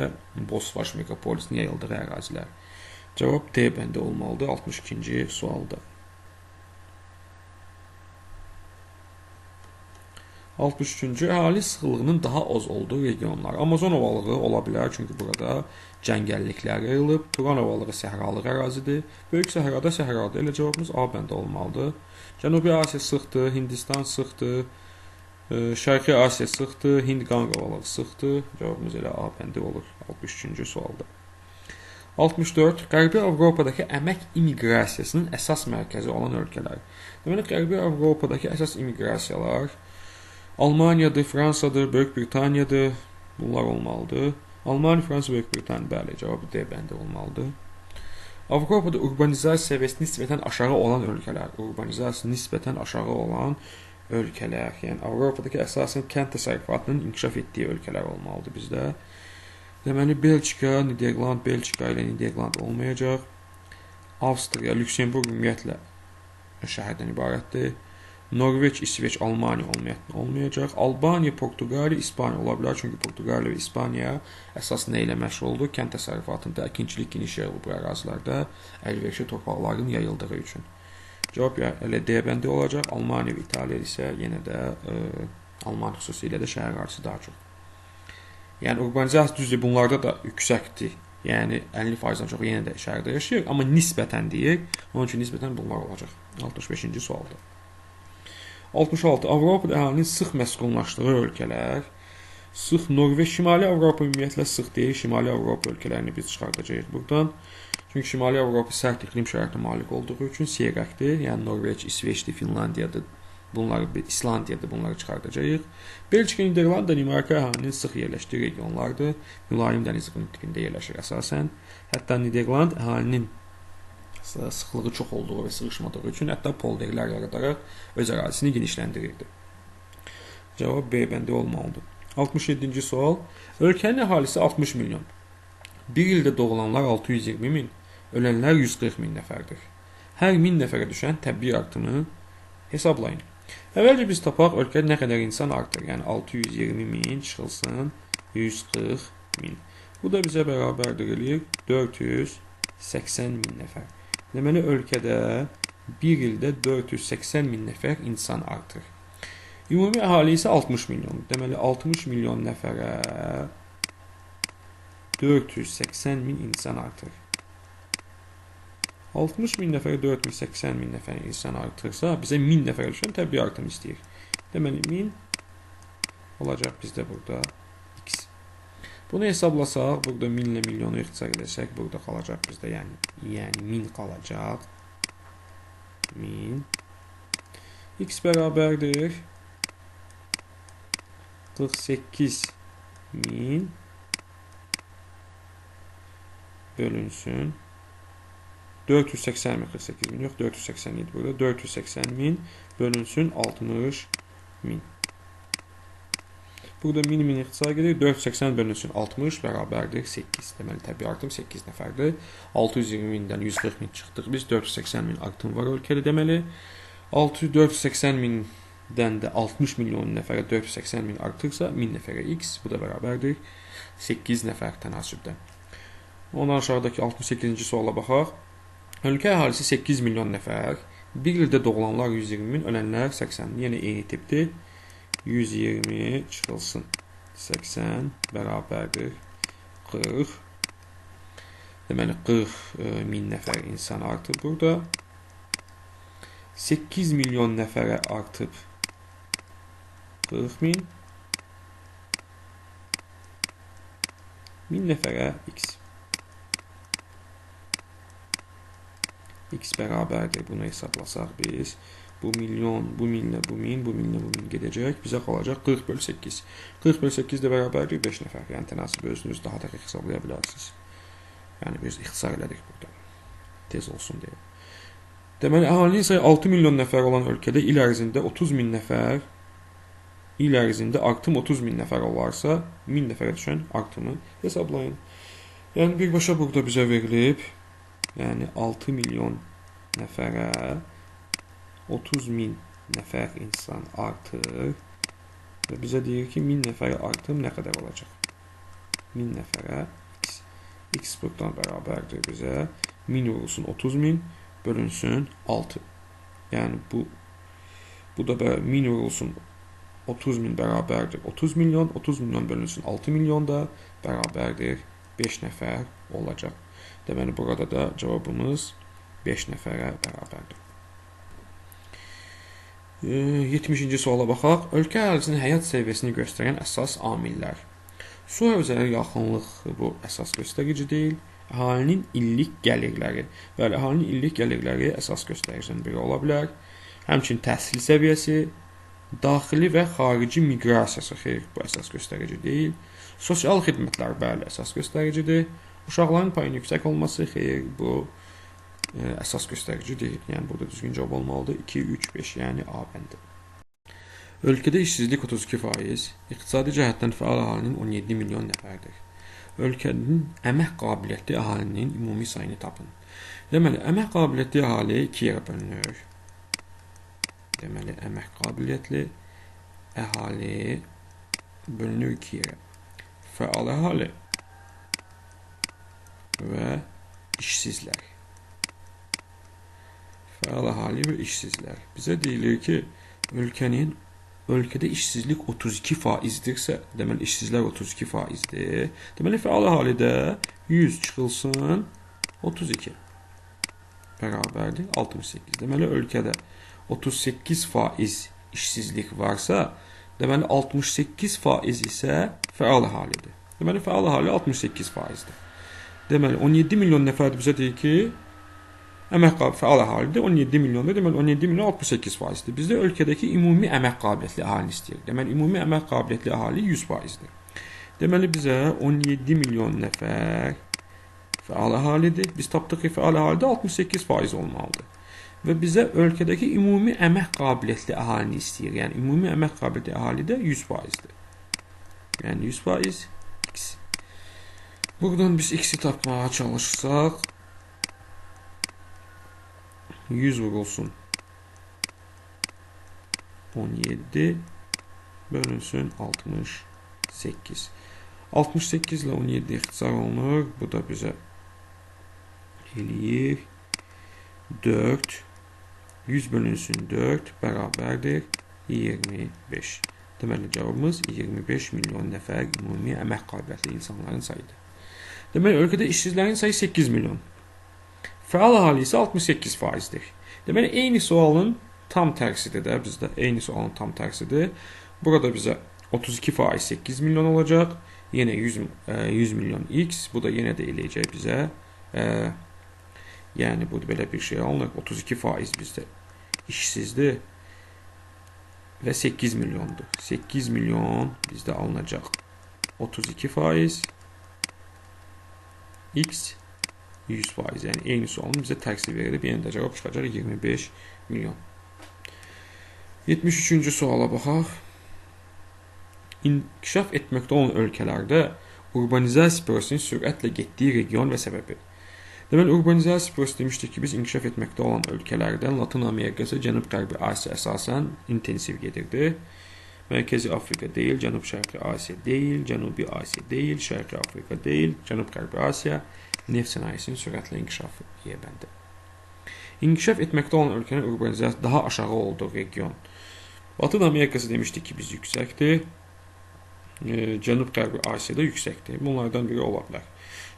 Bosfaş megapolisinin yayıldığı ərazilər. Cavab D bəndi olmalıdır 62-ci sualda. 63-cü əhali sıxlığının daha az olduğu regionlar. Amazon ovalığı ola bilər, çünki burada cəngəlliklər yayılıb. Turan ovalığı səhralıq ərazidir. Böyük səhrada səhradır. Elə cavabımız A bəndi olmalıdır. Cənubi Asiya sıxdır, Hindistan sıxdır, Şərqi Asiya sıxdır, Hind-Qanq ovalığı sıxdır. Cavabımız elə A bəndi olur 63-cü sualda. 64. Qərbi Avropadakı əmək immiqrasiyasının əsas mərkəzi olan ölkələr. Deməli, Qərbi Avropadakı əsas immiqrasiyalar Almaniyadır, Fransadır, Böyük Britaniyadır. Bunlar olmalıdır. Almaniya, Fransa, Böyük Britaniya, bəli, cavabı D bəndi olmalıdır. Avropada urbanizasiya səviyyəsi nisbətən aşağı olan ölkələr. Urbanizasiya nisbətən aşağı olan ölkələr. Yəni Avropadakı əsasən kənd təsərrüfatının inkişaf etdiyi ölkələr olmalıdır bizdə. Deməli, Belçika, Niderland, Belçika ilə Niderland olmayacaq. Avstriya, Lüksemburq ümumiyyətlə şəhərdən ibarətdir. Norveç, İsveç, Almaniya olmayacaq. Albaniya, Portuqaliya, İspaniya ola bilər. Çünki Portuqaliya və İspaniya əsas nə ilə məşğuldur? Kənd təsərrüfatında əkinçilik geniş yayılıb bu ərazilərdə əlverişli torpaqların yayıldığı üçün. Cavab elə D bəndi olacaq. Almaniya və İtaliya isə yenə də Almaniya xüsusilə də şəhər əhalisi daha çox. Yəni urbanizasiya düzdür, bunlarda da yüksəkdir. Yəni 50%-dən çox yenə də şəhərdə yaşayır, amma nisbətən deyir. Onun üçün nisbətən bunlar olacaq. 65-ci sualdır. 66. Avropada əhalinin sıx məskunlaşdığı ölkələr. Sıx Norveç, Şimali Avropa ümumiyyətlə sıx deyil. Şimali Avropa ölkələrini biz çıxardacağıq buradan. Çünki Şimali Avropa sərt iqlim şəraitinə malik olduğu üçün seyrəkdir. Yəni Norveç, İsveçdir, Finlandiyadır, bunları, İslandiyadır, bunları çıxardacağıq. Belçika, Niderland, Danimarka əhalinin sıx yerləşdiyi regionlardır. Mülayim dəniz iqlim tipində yerləşir əsasən. Hətta Niderland əhalinin sıxlığı çox olduğu və sığışmadığı üçün hətta polderlər yaradaraq öz ərazisini genişləndirirdi. Cavab B bəndi olmalıdır. 67-ci sual. Ölkənin əhalisi 60 milyon. Bir ildə doğulanlar 620 min, ölənlər 140 min nəfərdir. Hər 1000 nəfərə düşən təbii artımı hesablayın. Əvvəlcə biz tapaq ölkədə nə qədər insan artır. Yəni 620 min çıxılsın 140 min. Bu da bizə bərabərdir eləyir 480 min nəfər. Deməli, ölkədə bir ildə 480 min nəfər insan artır. Ümumi əhali isə 60 milyon. Deməli, 60 milyon nəfərə 480 min insan artır. 60 min nəfərə 480 min nəfər insan artırsa, bizə 1000 nəfərə düşən təbii artım istəyir. Deməli, 1000 olacaq bizdə burada x. Bunu hesablasaq, burada 1000 ilə milyonu ixtisar edəsək, burada qalacaq bizdə, yəni 1000 qalacaq. 1000. X bərabərdir 48 min bölünsün 480 min, 48 min yox, 487 burada, 480 min bölünsün 60 min. Burada min min ixtisar gedir. 480 bölünsün 60 bərabərdir 8. Deməli, təbii artım 8 nəfərdir. 620 mindən 140 min çıxdıq biz. 480 min artım var ölkədə deməli. 480 mindən də 60 milyon nəfərə 480 min artırsa 1000 nəfərə x. Bu da bərabərdir 8 nəfər tənasübdə. Ondan aşağıdakı 68-ci suala baxaq. Ölkə əhalisi 8 milyon nəfər. Bir ildə doğulanlar 120 min, ölənlər 80. Yəni eyni tipdir. 120 çıxılsın 80 bərabərdir 40. Deməli, 40 min nəfər insan artıb burada. 8 milyon nəfərə artıb 40 min. 1000 nəfərə x. X bərabərdir. Bunu hesablasaq biz. Bu milyon, bu minlə bu min, bu minlə bu min gedəcək. Bizə qalacaq 40 bölü 8. 40 bölü 8 də bərabərdir 5 nəfər. Yəni, tənasübü özünüz daha dəqiq hesablaya bilərsiniz. Yəni, biz ixtisar elədik burada. Tez olsun deyə. Deməli, əhalinin sayı 6 milyon nəfər olan ölkədə il ərzində 30 min nəfər, il ərzində artım 30 min nəfər olarsa, 1000 nəfərə düşən artımı hesablayın. Yəni, birbaşa burada bizə verilib, yəni 6 milyon nəfərə 30 min nəfər insan artır və bizə deyir ki, 1000 nəfərə artım nə qədər olacaq? 1000 nəfərə x. X buradan bərabərdir bizə. 1000 vurulsun 30 min, bölünsün 6. Yəni, bu da 1000 vurulsun 30 min bərabərdir 30 milyon, 30 milyon bölünsün 6 milyon da bərabərdir 5 nəfər olacaq. Deməli, burada da cavabımız 5 nəfərə bərabərdir. 70-ci suala baxaq. Ölkə əhalisinin həyat səviyyəsini göstərən əsas amillər. Su hövzələri yaxınlıq bu əsas göstərici deyil. Əhalinin illik gəlirləri. Bəli, əhalinin illik gəlirləri əsas göstəricidən biri ola bilər. Həmçinin təhsil səviyyəsi, daxili və xarici miqrasiyası, xeyr, bu əsas göstərici deyil. Sosial xidmətlər, bəli, əsas göstəricidir. Uşaqların payının yüksək olması, xeyr, bu əsas göstərici deyil. Yəni, burada düzgün cavab olmalıdır. 2, 3, 5, yəni A bəndi. Ölkədə işsizlik 32%, iqtisadi cəhətdən fəal əhalinin 17 milyon nəfərdir. Ölkənin əmək qabiliyyətli əhalinin ümumi sayını tapın. Deməli, əmək qabiliyyətli əhali iki yerə bölünür. Deməli, əmək qabiliyyətli əhali bölünür iki yerə. Fəal əhali və işsizlər. Fəal əhali və işsizlər. Bizə deyilir ki, ölkədə işsizlik 32%dirsə, deməli, işsizlər 32%dir. Deməli, fəal əhalidə 100 çıxılsın 32 bərabərdir 68. Deməli, ölkədə 38% işsizlik varsa, deməli, 68% isə fəal əhalidir. Deməli, fəal əhali 68%dir. Deməli, 17 milyon nəfər bizə deyir ki, əmək fəal əhalidir, 17 milyondur. Deməli, 17 milyon 68%dir. Bizdə ölkədəki ümumi əmək qabiliyyətli əhalini istəyir. Deməli, ümumi əmək qabiliyyətli əhali 100%dir. Deməli, bizə 17 milyon nəfər fəal əhalidir. Biz tapdıq ki, fəal əhalidə 68% olmalıdır. Və bizə ölkədəki ümumi əmək qabiliyyətli əhalini istəyir. Yəni, ümumi əmək qabiliyyətli əhali də 100%dir. Yəni, 100% x. Buradan biz x-i tapmağa çalışsaq, 100 vurulsun 17 bölünsün 68. 68 ilə 17 ixtisar olunur. Bu da bizə eləyir 4. 100 bölünsün 4 bərabərdir 25. Deməli, cavabımız 25 milyon nəfər ümumi əmək qabiliyyətli insanların sayıdır. Deməli, ölkədə işsizlərin sayı 8 milyon. Fəal əhali isə 68%dir. Deməli, eyni sualın tam tərsidir də bizdə. Eyni sualın tam tərsidir. Burada bizə 32% 8 milyon olacaq. Yenə 100 milyon x. Bu da yenə də eləyəcək bizə. Yəni, bu belə bir şey alınır. 32% bizdə işsizdir və 8 milyondur. 8 milyon bizdə alınacaq. 32% x 100%. Yəni, eyni sualın bizə tərsi verilib. Yenə də cavab çıxacaq 25 milyon. 73-cü suala baxaq. İnkişaf etməkdə olan ölkələrdə urbanizasiya prosesinin sürətlə getdiyi region və səbəbi. Deməli, urbanizasiya prosesi demişdik ki, biz inkişaf etməkdə olan ölkələrdən Latın Amerikası, Cənub-Qərbi Asiya əsasən intensiv gedirdi. Mərkəzi Afrika deyil, Cənub-Şərqi Asiya deyil, Cənubi Asiya deyil, Şərqi Afrika deyil, Cənub-Qərbi Asiya neft sənayesinin sürətlə inkişafı Y bəndi. İnkişaf etməkdə olan ölkənin urbanizasiyası daha aşağı olduğu region. Latın Amerikası demişdik ki, biz yüksəkdir. Cənub-Qərbi Asiyada yüksəkdir. Bunlardan biri ola bilər.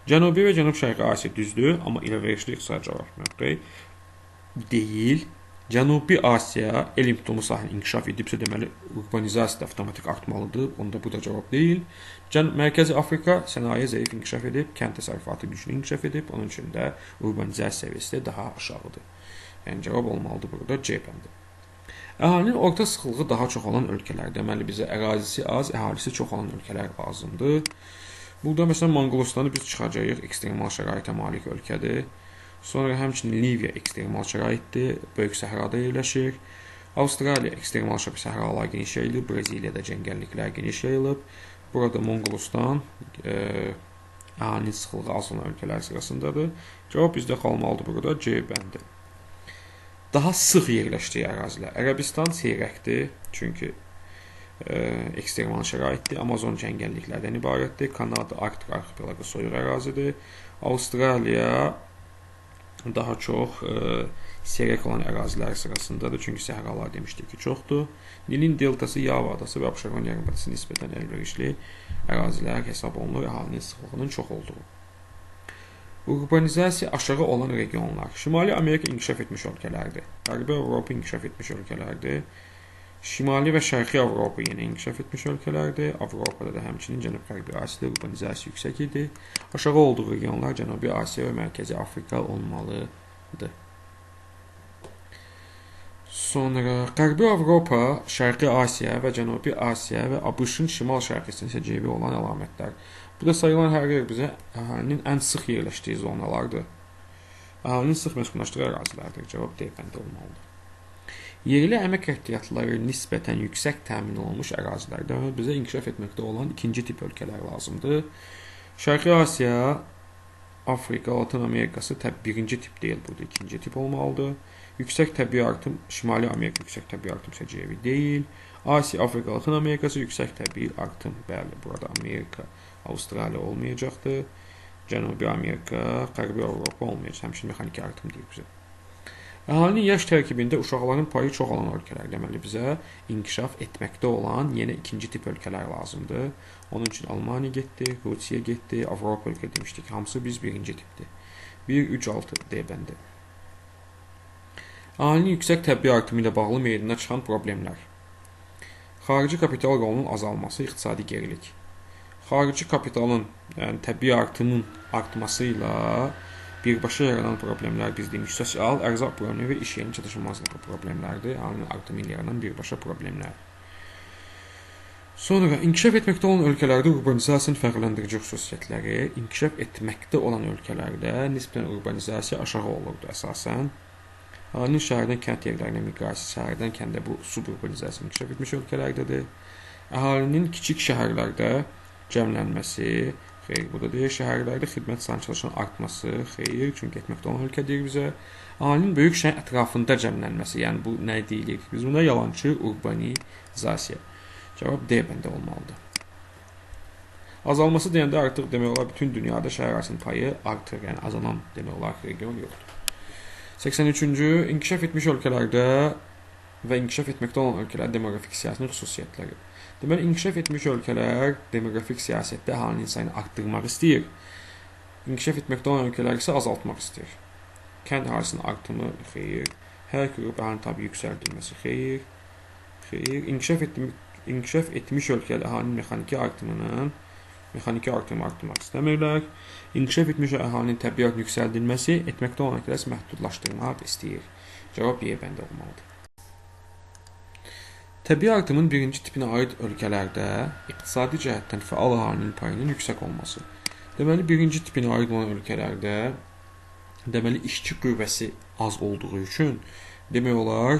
Cənubi və Cənub-Şərqi Asiya düzdür, amma əlverişli iqtisadi coğrafi mövqe deyil. Cənubi Asiya elm tutumu sahəsində inkişaf edibsə, deməli urbanizasiya da avtomatik artmalıdır. Onda bu da cavab deyil. Mərkəzi Afrika sənaye zəif inkişaf edib, kənd təsərrüfatı güclü inkişaf edib, onun üçün də urbanizasiya səviyyəsi də daha aşağıdır. Yəni cavab olmalıdır burada C bəndi. Əhalinin orta sıxlığı daha çox olan ölkələr, deməli bizə ərazisi az, əhalisi çox olan ölkələr lazımdır. Burada məsələn Monqolistanı biz çıxacağıq, ekstremal şəraitə malik ölkədir. Sonra həmçinin Liviya ekstremal şəraitdir, böyük səhrada yerləşir. Avstraliya ekstremal səhralar geniş yayılıb, Braziliyada cəngəlliklər geniş yayılıb. Burada Monqolistan əhalinin sıxlığı az olan ölkələr sırasındadır. Cavab bizdə qalmalıdır burada C bəndi. Daha sıx yerləşdiyi ərazilər. Ərəbistan seyrəkdir, çünki ekstremal şəraitdir. Amazon cəngəlliklərdən ibarətdir. Kanada Arktik arxipelaqı soyuq ərazidir. Avstraliya daha çox seyrək olan ərazilər sırasındadır, çünki səhralar demişdik ki, çoxdur. Nilin deltası, Yava adası və Abşeron yarımadası nisbətən əlverişli ərazilər hesab olunur, əhalinin sıxlığının çox olduğu. Urbanizasiya aşağı olan regionlar. Şimali Amerika inkişaf etmiş ölkələrdir. Qərbi Avropa inkişaf etmiş ölkələrdir. Şimali və Şərqi Avropa yenə inkişaf etmiş ölkələrdir. Avropada da həmçinin Cənub-Qərbi Asiyada urbanizasiya yüksək idi. Aşağı olduğu regionlar Cənubi Asiya və Mərkəzi Afrika olmalıdır. Sonra Qərbi Avropa, Şərqi Asiya və Cənubi Asiya və ABŞ-ın şimal-şərq hissəsinin səciyyəvi olan əlamətlər. Bu da sayılan hər yer bizə əhalinin ən sıx yerləşdiyi zonalardır. Əhalinin sıx məskunlaşdığı ərazilərdir. Cavab D bəndi olmalıdır. Yerli əmək ehtiyatları nisbətən yüksək təmin olunmuş ərazilərdə bizə inkişaf etməkdə olan ikinci tip ölkələr lazımdır. Şərqi Asiya, Afrika, Latın Amerikası birinci tip deyil, burada ikinci tip olmalıdır. Yüksək təbii artım, Şimali Amerika yüksək təbii artım səciyyəvi deyil. Asiya, Afrika, Latın Amerikası yüksək təbii artım. Bəli, burada Amerika, Avstraliya olmayacaqdır. Cənubi Amerika, Qərbi Avropa olmayacaq. Həmçinin mexaniki artım deyir bizə. Əhalinin yaş tərkibində uşaqların payı çox olan ölkələr, deməli bizə inkişaf etməkdə olan yenə ikinci tip ölkələr lazımdır. Onun üçün Almaniya getdi, Rusiya getdi, Avropa ölkə demişdik. Hamısı biz birinci tipdir. 1, 3, 6 D bəndi. Əhalinin yüksək təbii artımı ilə bağlı meydana çıxan problemlər. Xarici kapital rolunun azalması, iqtisadi gerilik. Xarici kapitalın, yəni təbii artımın artması ilə birbaşa yaranan problemlər biz demiş, sosial, ərzaq problemi və iş yerinin çatışmazlığı problemlərdir. Əhalinin artımı ilə yaranan birbaşa problemlər. Sonra inkişaf etməkdə olan ölkələrdə urbanizasiyanın fərqləndirici xüsusiyyətləri. İnkişaf etməkdə olan ölkələrdə nisbətən urbanizasiya aşağı olurdu əsasən. Əhalinin şəhərdən kənd yerlərinə miqrasiya, şəhərdən kəndə bu suburbanizasiya inkişaf etmiş ölkələrdədir. Əhalinin kiçik şəhərlərdə cəmlənməsi, xeyr, bu da deyir. Şəhərlərdə xidmət sahəsində çalışan artması, xeyr, çünki etməkdə olan ölkə deyir bizə. Əhalinin böyük şəhər ətrafında cəmlənməsi, yəni bu nə deyilik? Biz buna yalançı urbanizasiya. Cavab D bəndi olmalıdır. Azalması deyəndə artıq demək olar bütün dünyada şəhər əhalisinin payı artır, yəni azalan demək olar ki, region yoxdur. 83-cü inkişaf etmiş ölkələrdə və inkişaf etməkdə olan ölkələr demoqrafik siyasətinin xüsusiyyətləri. Deməli, inkişaf etmiş ölkələr demoqrafik siyasətdə əhalinin sayını arttırmaq istəyir. İnkişaf etməkdə olan ölkələr isə azaltmaq istəyir. Kənd əhalisinin artımı xeyir, hər qrup əhalinin tabii yüksəldilməsi xeyir, xeyir. İnkişaf etmiş ölkələr əhalinin mexaniki artımı arttırmaq istəmirlər. İnkişaf etmiş əhalinin təbii artımının yüksəldilməsi etməkdə olan ölkələr məhdudlaşdırmaq istəyir. Cavab Y bəndi olmalıdır. Təbii artımın birinci tipinə aid ölkələrdə iqtisadi cəhətdən fəal əhalinin payının yüksək olması. Deməli, birinci tipinə aid olan ölkələrdə deməli, işçi qüvvəsi az olduğu üçün demək olar,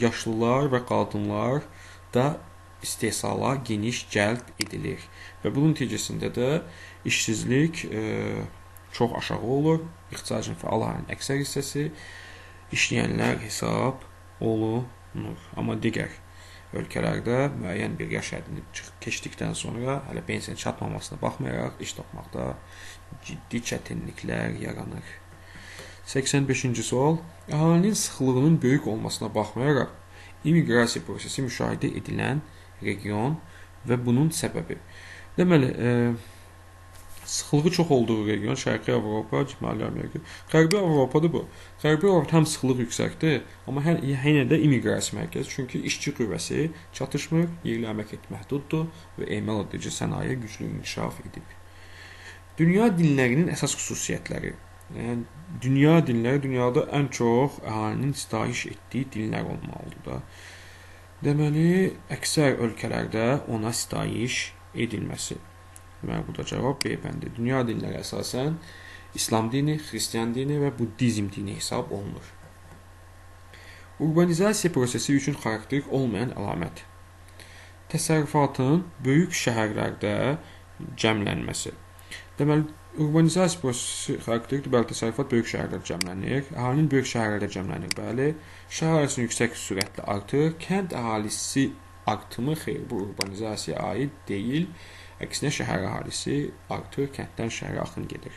yaşlılar və qadınlar da istehsala geniş cəlb edilir. Və bunun nəticəsində də işsizlik çox aşağı olur. İqtisadi fəal əhalinin əksər hissəsi işləyənlər hesab olunur. Amma digər ölkələrdə müəyyən bir yaş həddini keçdikdən sonra hələ pensiyanın çatmamasına baxmayaraq iş tapmaqda ciddi çətinliklər yaranır. 85-ci sual. Əhalinin sıxlığının böyük olmasına baxmayaraq immiqrasiya prosesi müşahidə edilən region və bunun səbəbi. Deməli, Sıxlığı çox olduğu region Şərqi Avropa, Şimali Amerika. Qərbi Avropadır bu. Qərbi Avropada həm sıxlıq yüksəkdir, amma yenə də immiqrasiya mərkəzi. Çünki işçi qüvvəsi çatışmır, yerli əmək haqqı məhduddur və emal edici sənaye güclü inkişaf edib. Dünya dinlərinin əsas xüsusiyyətləri. Yəni dünya dinləri dünyada ən çox əhalinin sitayiş etdiyi dinlər olmalıdır da. Deməli, əksər ölkələrdə ona sitayiş edilməsi. Deməli, bu da cavab B bəndi. Dünya dinləri əsasən İslam dini, Xristian dini və Buddizm dini hesab olunur. Urbanizasiya prosesi üçün xarakterik olmayan əlamət. Təsərrüfatın böyük şəhərlərdə cəmlənməsi. Deməli, urbanizasiya prosesi xarakterikdir. Bəli, təsərrüfat böyük şəhərlərdə cəmlənir. Əhalinin böyük şəhərlərdə cəmlənir. Bəli, şəhər əhalisinin yüksək sürətlə artır. Kənd əhalisi artımı, xeyr, bu urbanizasiyaya aid deyil. Əksinə, şəhər əhalisi artır, kənddən şəhərə axın gedir.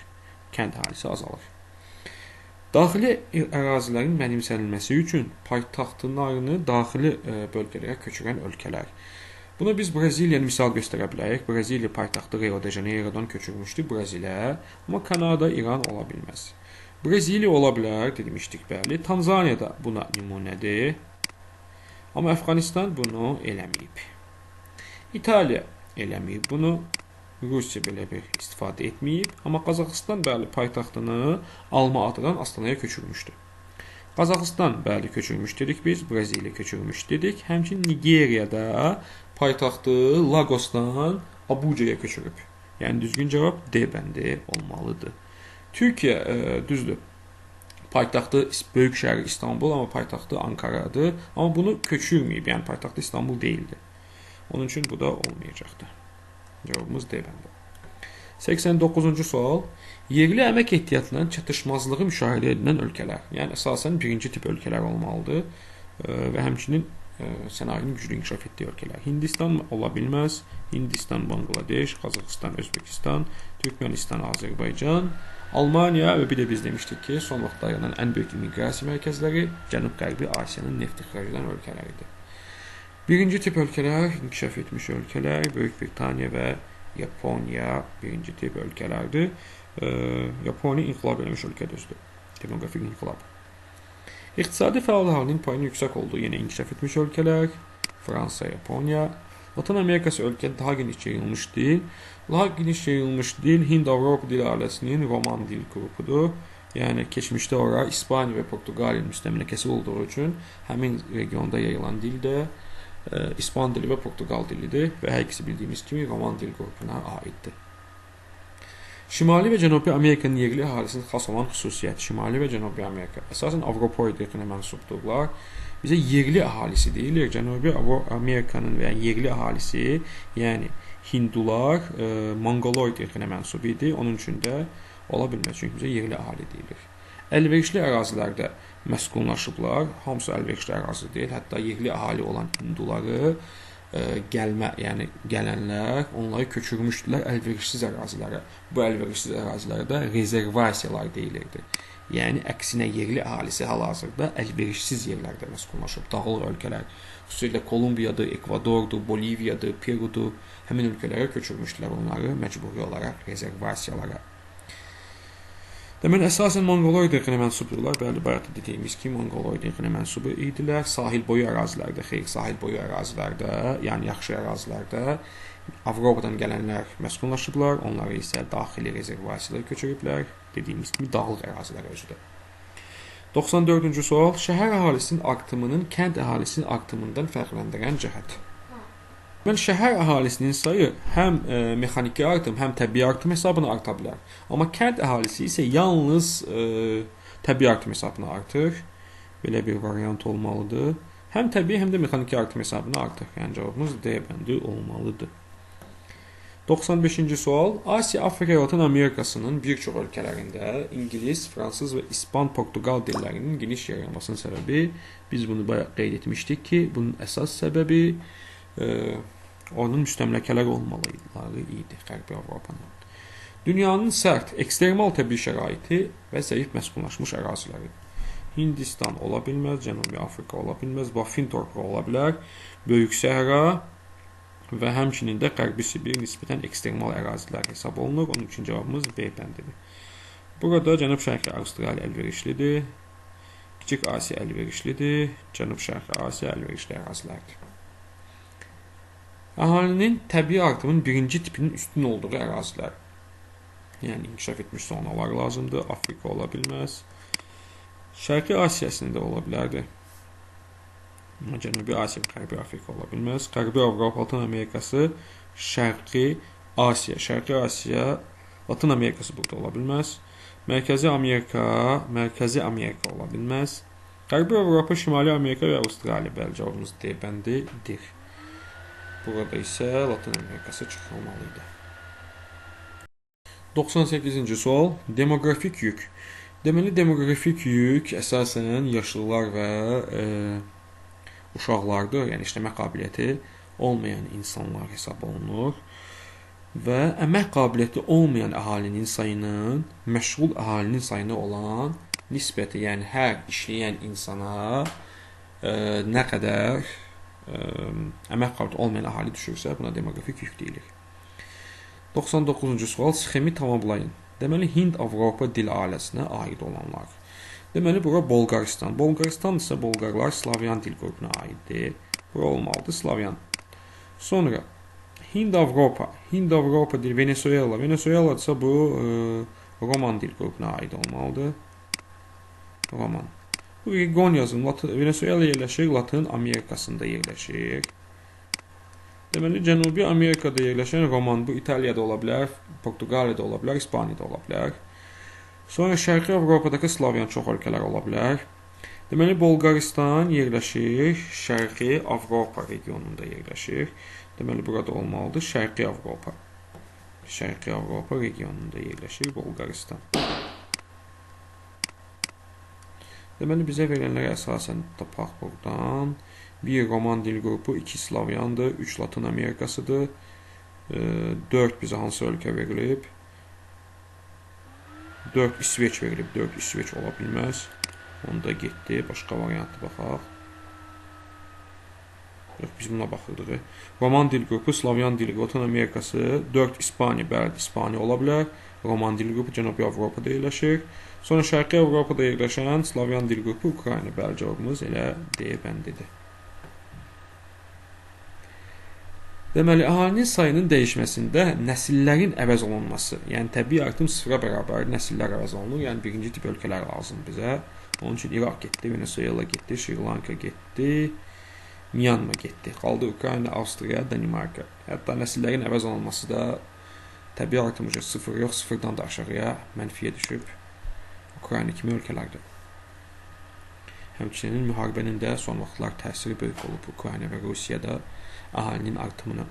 Kənd əhalisi azalır. Daxili ərazilərin mənimsənilməsi üçün paytaxtlarını daxili bölgələrə köçürən ölkələr. Buna biz Braziliyanı misal göstərə bilərik. Braziliya paytaxtı Rio de Janeirodan köçürmüşdü Braziliya, amma Kanada, İran ola bilməz. Braziliya ola bilər, demişdik, bəli. Tanzaniya da buna nümunədir. Amma Əfqanistan bunu eləməyib. İtaliya eləməyib bunu. Rusiya belə bir istifadə etməyib. Amma Qazaxıstan, bəli, paytaxtını Alma-Atadan Astanaya köçürmüşdü. Qazaxıstan, bəli, köçürmüş dedik biz, Braziliya köçürmüş dedik. Həmçinin Nigeriyada paytaxtı Lagosdan Abucaya köçürüb. Yəni, düzgün cavab D bəndi olmalıdır. Türkiyə, düzdür, paytaxtı böyük şəhər İstanbul, amma paytaxtı Ankaradır. Amma bunu köçürməyib, yəni paytaxtı İstanbul deyildi. Onun üçün bu da olmayacaqdır. Cavabımız D bəndi. 89-cu sual. Yerli əmək ehtiyatlarının çatışmazlığı müşahidə edilən ölkələr. Yəni, əsasən birinci tip ölkələr olmalıdır və həmçinin sənayenin güclü inkişaf etdiyi ölkələr. Hindistan ola bilməz. Hindistan, Bangladeş, Qazaxıstan, Özbekistan, Türkmənistan, Azərbaycan, Almaniya və bir də biz demişdik ki, son vaxtlar yaranan ən böyük immiqrasiya mərkəzləri Cənub-Qərbi Asiyanın neft ixrac edən ölkələridir. Birinci tip ölkələr, inkişaf etmiş ölkələr, Böyük Britaniya və Yaponiya birinci tip ölkələrdir. Yaponiya inqilab eləmiş ölkə düzdür. Demoqrafik inqilab. İqtisadi fəal əhalinin payının yüksək olduğu yenə inkişaf etmiş ölkələr, Fransa, Yaponiya. Latın Amerikası ölkə daha geniş yayılmış dil. Daha geniş yayılmış dil Hind-Avropa dil ailəsinin Roman dil qrupudur. Yəni, keçmişdə ora İspaniya və Portuqaliya müstəmləkəsi olduğu üçün həmin regionda yayılan dil də İspan dili və Portuqal dilidir və hər ikisi bildiyimiz kimi Roman dil qrupuna aiddir. Şimali və Cənubi Amerikanın yerli əhalisinin xas olan xüsusiyyəti. Şimali və Cənubi Amerika əsasən Avropoid irqinə mənsubdurlar. Bizə yerli əhalisi deyilir. Cənubi Amerikanın və yerli əhalisi, yəni Hindular, Mongoloid irqinə mənsub idi. Onun üçün də ola bilməz, çünki bizə yerli əhali deyilir. Əlverişli ərazilərdə məskunlaşıblar. Hamısı əlverişli ərazi deyil. Hətta yerli əhali olan hinduları gəlmə, yəni gələnlər onları köçürmüşdülər əlverişsiz ərazilərə. Bu əlverişsiz ərazilərdə rezervasiyalar deyilirdi. Yəni, əksinə yerli əhalisi hal-hazırda əlverişsiz yerlərdə məskunlaşıb. Dağlıq ölkələr, xüsusilə Kolumbiyadır, Ekvadordur, Boliviyadır, Perudur, həmin ölkələrə köçürmüşdülər onları məcburi olaraq rezervasiyalara. Deməli, əsasən Mongoloid irqinə mənsubdurlar. Bəli, bayaq da dediyimiz kimi Mongoloid irqinə mənsubu idilər. Sahil boyu ərazilərdə, xeyr, sahil boyu ərazilərdə, yəni yaxşı ərazilərdə Avropadan gələnlər məskunlaşıblar, onları isə daxili rezervasiyalara köçürüblər. Dediyimiz kimi dağlıq ərazilərə özü də. 94-cü sual. Şəhər əhalisinin artımının kənd əhalisinin artımından fərqləndirən cəhət. Deməli, şəhər əhalisinin sayı həm mexaniki artım, həm təbii artım hesabına arta bilər. Amma kənd əhalisi isə yalnız təbii artım hesabına artır. Belə bir variant olmalıdır. Həm təbii, həm də mexaniki artım hesabına artır. Yəni, cavabımız D bəndi olmalıdır. 95-ci sual. Asiya, Afrika və Latın Amerikasının bir çox ölkələrində İngilis, Fransız və İspan, Portuqal dillərinin geniş yayılmasının səbəbi, biz bunu bayaq qeyd etmişdik ki, bunun əsas səbəbi onun müstəmləkələr olmaları idi Qərbi Avropanın. Dünyanın sərt, ekstremal təbii şəraiti və zəif məskunlaşmış əraziləri. Hindistan ola bilməz, Cənubi Afrika ola bilməz, Bafin torpağı ola bilər, Böyük Səhra, Və həmçinin də Qərbi Sibir nisbətən ekstremal ərazilər hesab olunur. Onun üçün cavabımız B bəndidir. Burada Cənub-Şərqi Avstraliya əlverişlidir. Kiçik Asiya əlverişlidir. Cənub-Şərqi Asiya əlverişli ərazilərdir. Əhalinin təbii artımın birinci tipinin üstün olduğu ərazilər. Yəni inkişaf etmiş zonalar lazımdır. Afrika ola bilməz. Şərqi Asiya əslində ola bilərdi. Amma Cənubi Asiya, Qərbi Afrika ola bilməz. Qərbi Avropa, Latın Amerikası, Şərqi Asiya. Şərqi Asiya, Latın Amerikası burada ola bilməz. Mərkəzi Amerika, Mərkəzi Amerika ola bilməz. Qərbi Avropa, Şimali Amerika və Avstraliya. Bəli, cavabımız D bəndidir. Burada isə Latın Amerikası çıxılmalı idi. 98-ci sual. Demoqrafik yük. Deməli, demoqrafik yük əsasən yaşlılar və uşaqlardır, yəni işləmə qabiliyyəti olmayan insanlar hesab olunur və əmək qabiliyyəti olmayan əhalinin sayının məşğul əhalinin sayına olan nisbəti, yəni hər işləyən insana nə qədər əmək qabiliyyəti olmayan əhali düşürsə, buna demoqrafik yük deyilir. 99-cu sual, sxemi tamamlayın. Deməli, Hind-Avropa dil ailəsinə aid olanlar. Deməli, bura Bolqarıstan. Bolqarıstan isə Bolqarlar Slavyan dil qrupuna aiddir. Bura olmalıdır Slavyan. Sonra Hind-Avropa. Hind-Avropa dil Venezuela. Venezuela isə bu Roman dil qrupuna aid olmalıdır. Roman. Bu Rigon yazın. Venezuela yerləşir, Latın Amerikasında yerləşir. Deməli, Cənubi Amerikada yerləşən Roman, bu İtaliyada ola bilər, Portuqaliyada ola bilər, İspaniyada ola bilər. Sonra Şərqi Avropadakı Slavyan çox ölkələr ola bilər. Deməli, Bolqarıstan yerləşir, Şərqi Avropa regionunda yerləşir. Deməli, burada olmalıdır Şərqi Avropa. Şərqi Avropa regionunda yerləşir Bolqarıstan. Deməli, bizə verilənlərə əsasən tapaq buradan. 1 Roman dil qrupu, 2 Slavyandır, 3 Latın Amerikasıdır, 4 bizə hansı ölkə verilib? 4 İsveç verilib, 4 İsveç ola bilməz. Onda getdi, başqa variantı baxaq. Yox, biz buna baxırdıq. Roman dil qrupu, Slavyan dil qrupu, Latın Amerikası, 4 İspaniya, bəli, İspaniya ola bilər. Roman dil qrupu Cənubi Avropada yerləşir. Sonra Şərqi Avropada yerləşən Slavyan dil qrupu Ukrayna. Bəli, cavabımız elə D bəndidir. Deməli, əhalinin sayının dəyişməsində nəsillərin əvəz olunması, yəni təbii artım sıfıra bərabər nəsillər əvəz olunur, yəni birinci tip ölkələr lazım bizə. Onun üçün İraq getdi, Venezuela getdi, Şri Lanka getdi, Myanma getdi. Qaldı Ukrayna, Avstriya, Danimarka. Hətta nəsillərin əvəz olunması da təbii artım uca sıfır yox, sıfırdan da aşağıya mənfiyə düşüb Ukrayna kimi ölkələrdə. Həmçinin müharibənin də son vaxtlar təsiri böyük olub Ukrayna və Rusiyada əhalinin artımına.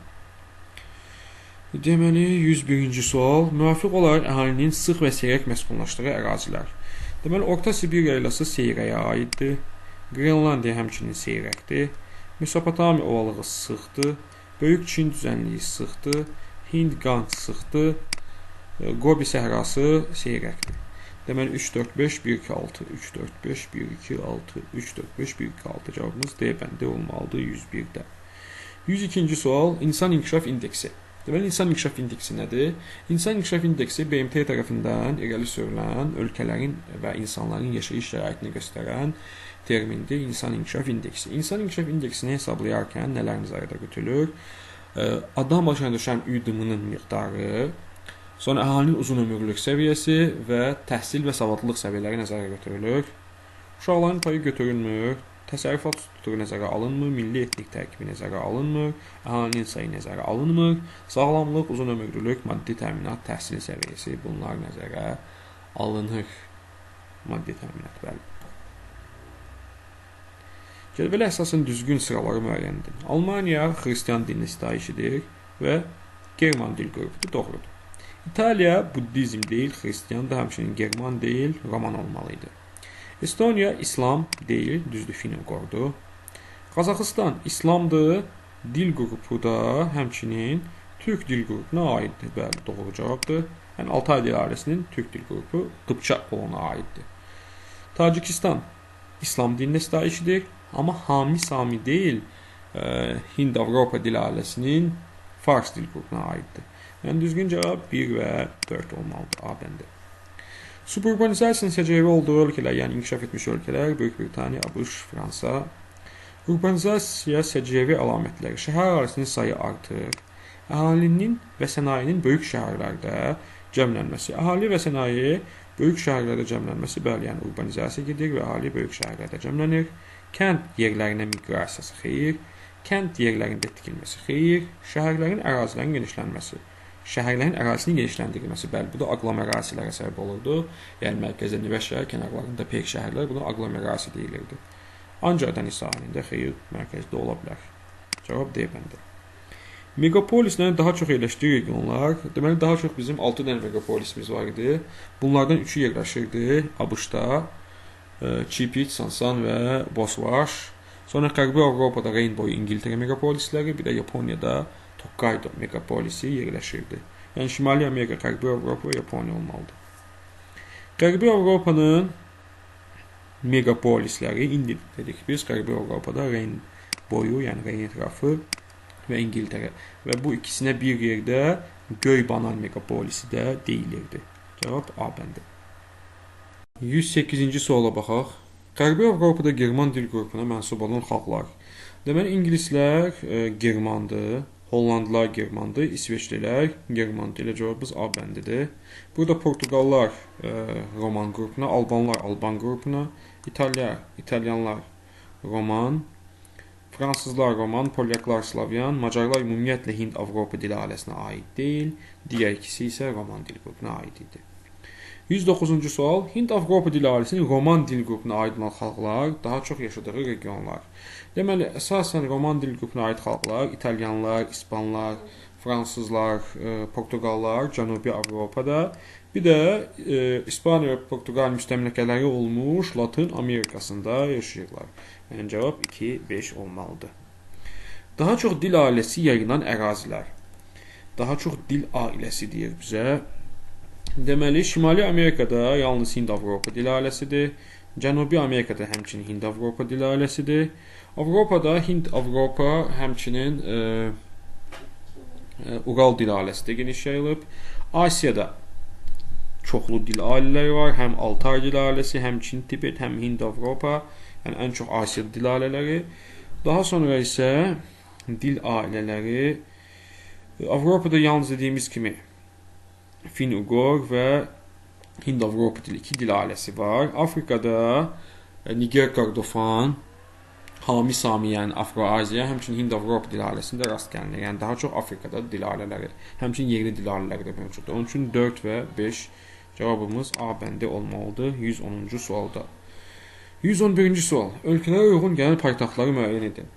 Deməli, 101-ci sual. Müvafiq olaraq əhalinin sıx və seyrək məskunlaşdığı ərazilər. Deməli, Orta Sibir yaylası seyrəyə aiddir. Qrenlandiya həmçinin seyrəkdir. Mesopotamiya ovalığı sıxdır. Böyük Çin düzənliyi sıxdır. Hind-Qand sıxdır. Gobi səhrası seyrəkdir. Deməli, 3, 4, 5, 1, 2, 6, 3, 4, 5, 1, 2, 6, 3, 4, 5, 1, 2, 6 cavabımız D bəndi olmalıdır 101-də. 102-ci sual, İnsan İnkişaf İndeksi. Deməli, İnsan İnkişaf İndeksi nədir? İnsan İnkişaf İndeksi BMT tərəfindən irəli sürülən ölkələrin və insanların yaşayış şəraitini göstərən termindir. İnsan İnkişaf İndeksi. İnsan İnkişaf İndeksini hesablayarkən nələr nəzərdə götürülür? Adam başına düşən ÜDM-nin miqdarı, sonra əhalinin uzun ömürlülük səviyyəsi və təhsil və savadlılıq səviyyələri nəzərə götürülür. Uşaqların payı götürülmür, təsərrüfat strukturu nəzərə alınmır, milli etnik tərkibi nəzərə alınmır, əhalinin sayı nəzərə alınmır, sağlamlıq, uzun ömürlülük, maddi təminat, təhsil səviyyəsi bunlar nəzərə alınır. Maddi təminat, bəli. Cədvələ əsasən düzgün sıraları müəyyən edin. Almaniya xristian dinini sitayişidir və German dil qrupudur, doğrudur. İtaliya buddizm deyil, xristiandır, həmçinin German deyil, Roman olmalı idi. Estoniya İslam deyil, düzdür, Fin-Uqordur. Qazaxıstan İslamdır, dil qrupu da həmçinin Türk dil qrupuna aiddir. Bəli, doğru cavabdır. Yəni Altay dil ailəsinin Türk dil qrupu Qıpçaq qoluna aiddir. Tacikistan İslam dininə sitayişidir, amma Hami Sami deyil, Hind-Avropa dil ailəsinin Fars dil qrupuna aiddir. Yəni düzgün cavab 1 və 4 olmalıdır A bəndi. Suburbanizasiyanın səciyyəvi olduğu ölkələr, yəni inkişaf etmiş ölkələr, Böyük Britaniya, ABŞ, Fransa. Urbanizasiya səciyyəvi əlamətləri, şəhər əhalisinin sayı artır, əhalinin və sənayenin böyük şəhərlərdə cəmlənməsi. Əhali və sənaye böyük şəhərlərdə cəmlənməsi, bəli, yəni urbanizasiya gedir və əhali böyük şəhərlərdə cəmlənir. Kənd yerlərinə miqrasiyası xeyir, kənd yerlərində tikilməsi xeyir, şəhərlərin ərazilərinin genişlənməsi. Şəhərlərin ərazisinin genişləndirilməsi, bəli, bu da aqlomerasiyalara səbəb olurdu. Yəni mərkəzdə nüvə şəhər, kənarlarında peyk şəhərlər, buna aqlomerasiya deyilirdi. Ancaq dəniz sahilində xeyir, mərkəzdə ola bilər. Cavab D bəndi. Megapolislərin daha çox yerləşdiyi regionlar, deməli daha çox bizim 6 dənə megapolisimiz var idi. Bunlardan 3-ü yerləşirdi ABŞ-da, Çipit, Sansan və Boswash. Sonra Qərbi Avropada Reyn boyu İngiltərə megapolisləri, bir də Yaponiyada Hokkaido megapolisi yerləşirdi. Yəni Şimali Amerika, Qərbi Avropa və Yaponiya olmalıdır. Qərbi Avropanın megapolisləri, indi dedik biz Qərbi Avropada Reyn boyu, yəni Reyn ətrafı və İngiltərə və bu ikisinə bir yerdə Göy banan megapolisi də deyilirdi. Cavab A bəndi. 108-ci suala baxaq. Qərbi Avropada German dil qrupuna mənsub olan xalqlar. Deməli ingilislər Germandır, Hollandlar Germandır, İsveçlilər Germandır. Elə cavabımız A bəndidir. Burada Portuqallar Roman qrupuna, Albanlar Alban qrupuna, İtalyanlar Roman, Fransızlar Roman, Polyaklar Slavyan, Macarlar ümumiyyətlə Hind-Avropa dil ailəsinə aid deyil, digər ikisi isə Roman dil qrupuna aid idi. 109-cu sual. Hind-Avropa dil ailəsinin Roman dil qrupuna aid olan xalqlar daha çox yaşadığı regionlar. Deməli, əsasən Roman dil qrupuna aid xalqlar İtalyanlar, İspanlar, Fransızlar, Portuqallar Cənubi Avropada, bir də İspaniya və Portuqal müstəmləkələri olmuş Latın Amerikasında yaşayırlar. Yəni cavab 2, 5 olmalıdır. Daha çox dil ailəsi yayılan ərazilər. Daha çox dil ailəsi deyir bizə. Deməli, Şimali Amerikada yalnız Hind-Avropa dil ailəsidir. Cənubi Amerikada həmçinin Hind-Avropa dil ailəsidir. Avropada Hind-Avropa həmçinin Ural dil ailəsi də geniş yayılıb. Asiyada çoxlu dil ailələri var. Həm Altay dil ailəsi, həm Çin, Tibet, həm Hind-Avropa. Yəni ən çox Asiyada dil ailələri. Daha sonra isə dil ailələri Avropada yalnız dediyimiz kimi Fin-Uqor və Hind-Avropa dili iki dil ailəsi var. Afrikada Niger-Kordofan, Hami-Sami, yəni Afroaziya, həmçinin Hind-Avropa dil ailəsində rast gəlinir. Yəni daha çox Afrikada dil ailələri, həmçinin yerli dil ailələri də mövcuddur. Onun üçün 4 və 5 cavabımız A bəndi olmalıdır 110-cu sualda. 111-ci sual. Ölkələrə uyğun gələn paytaxtları müəyyən edin.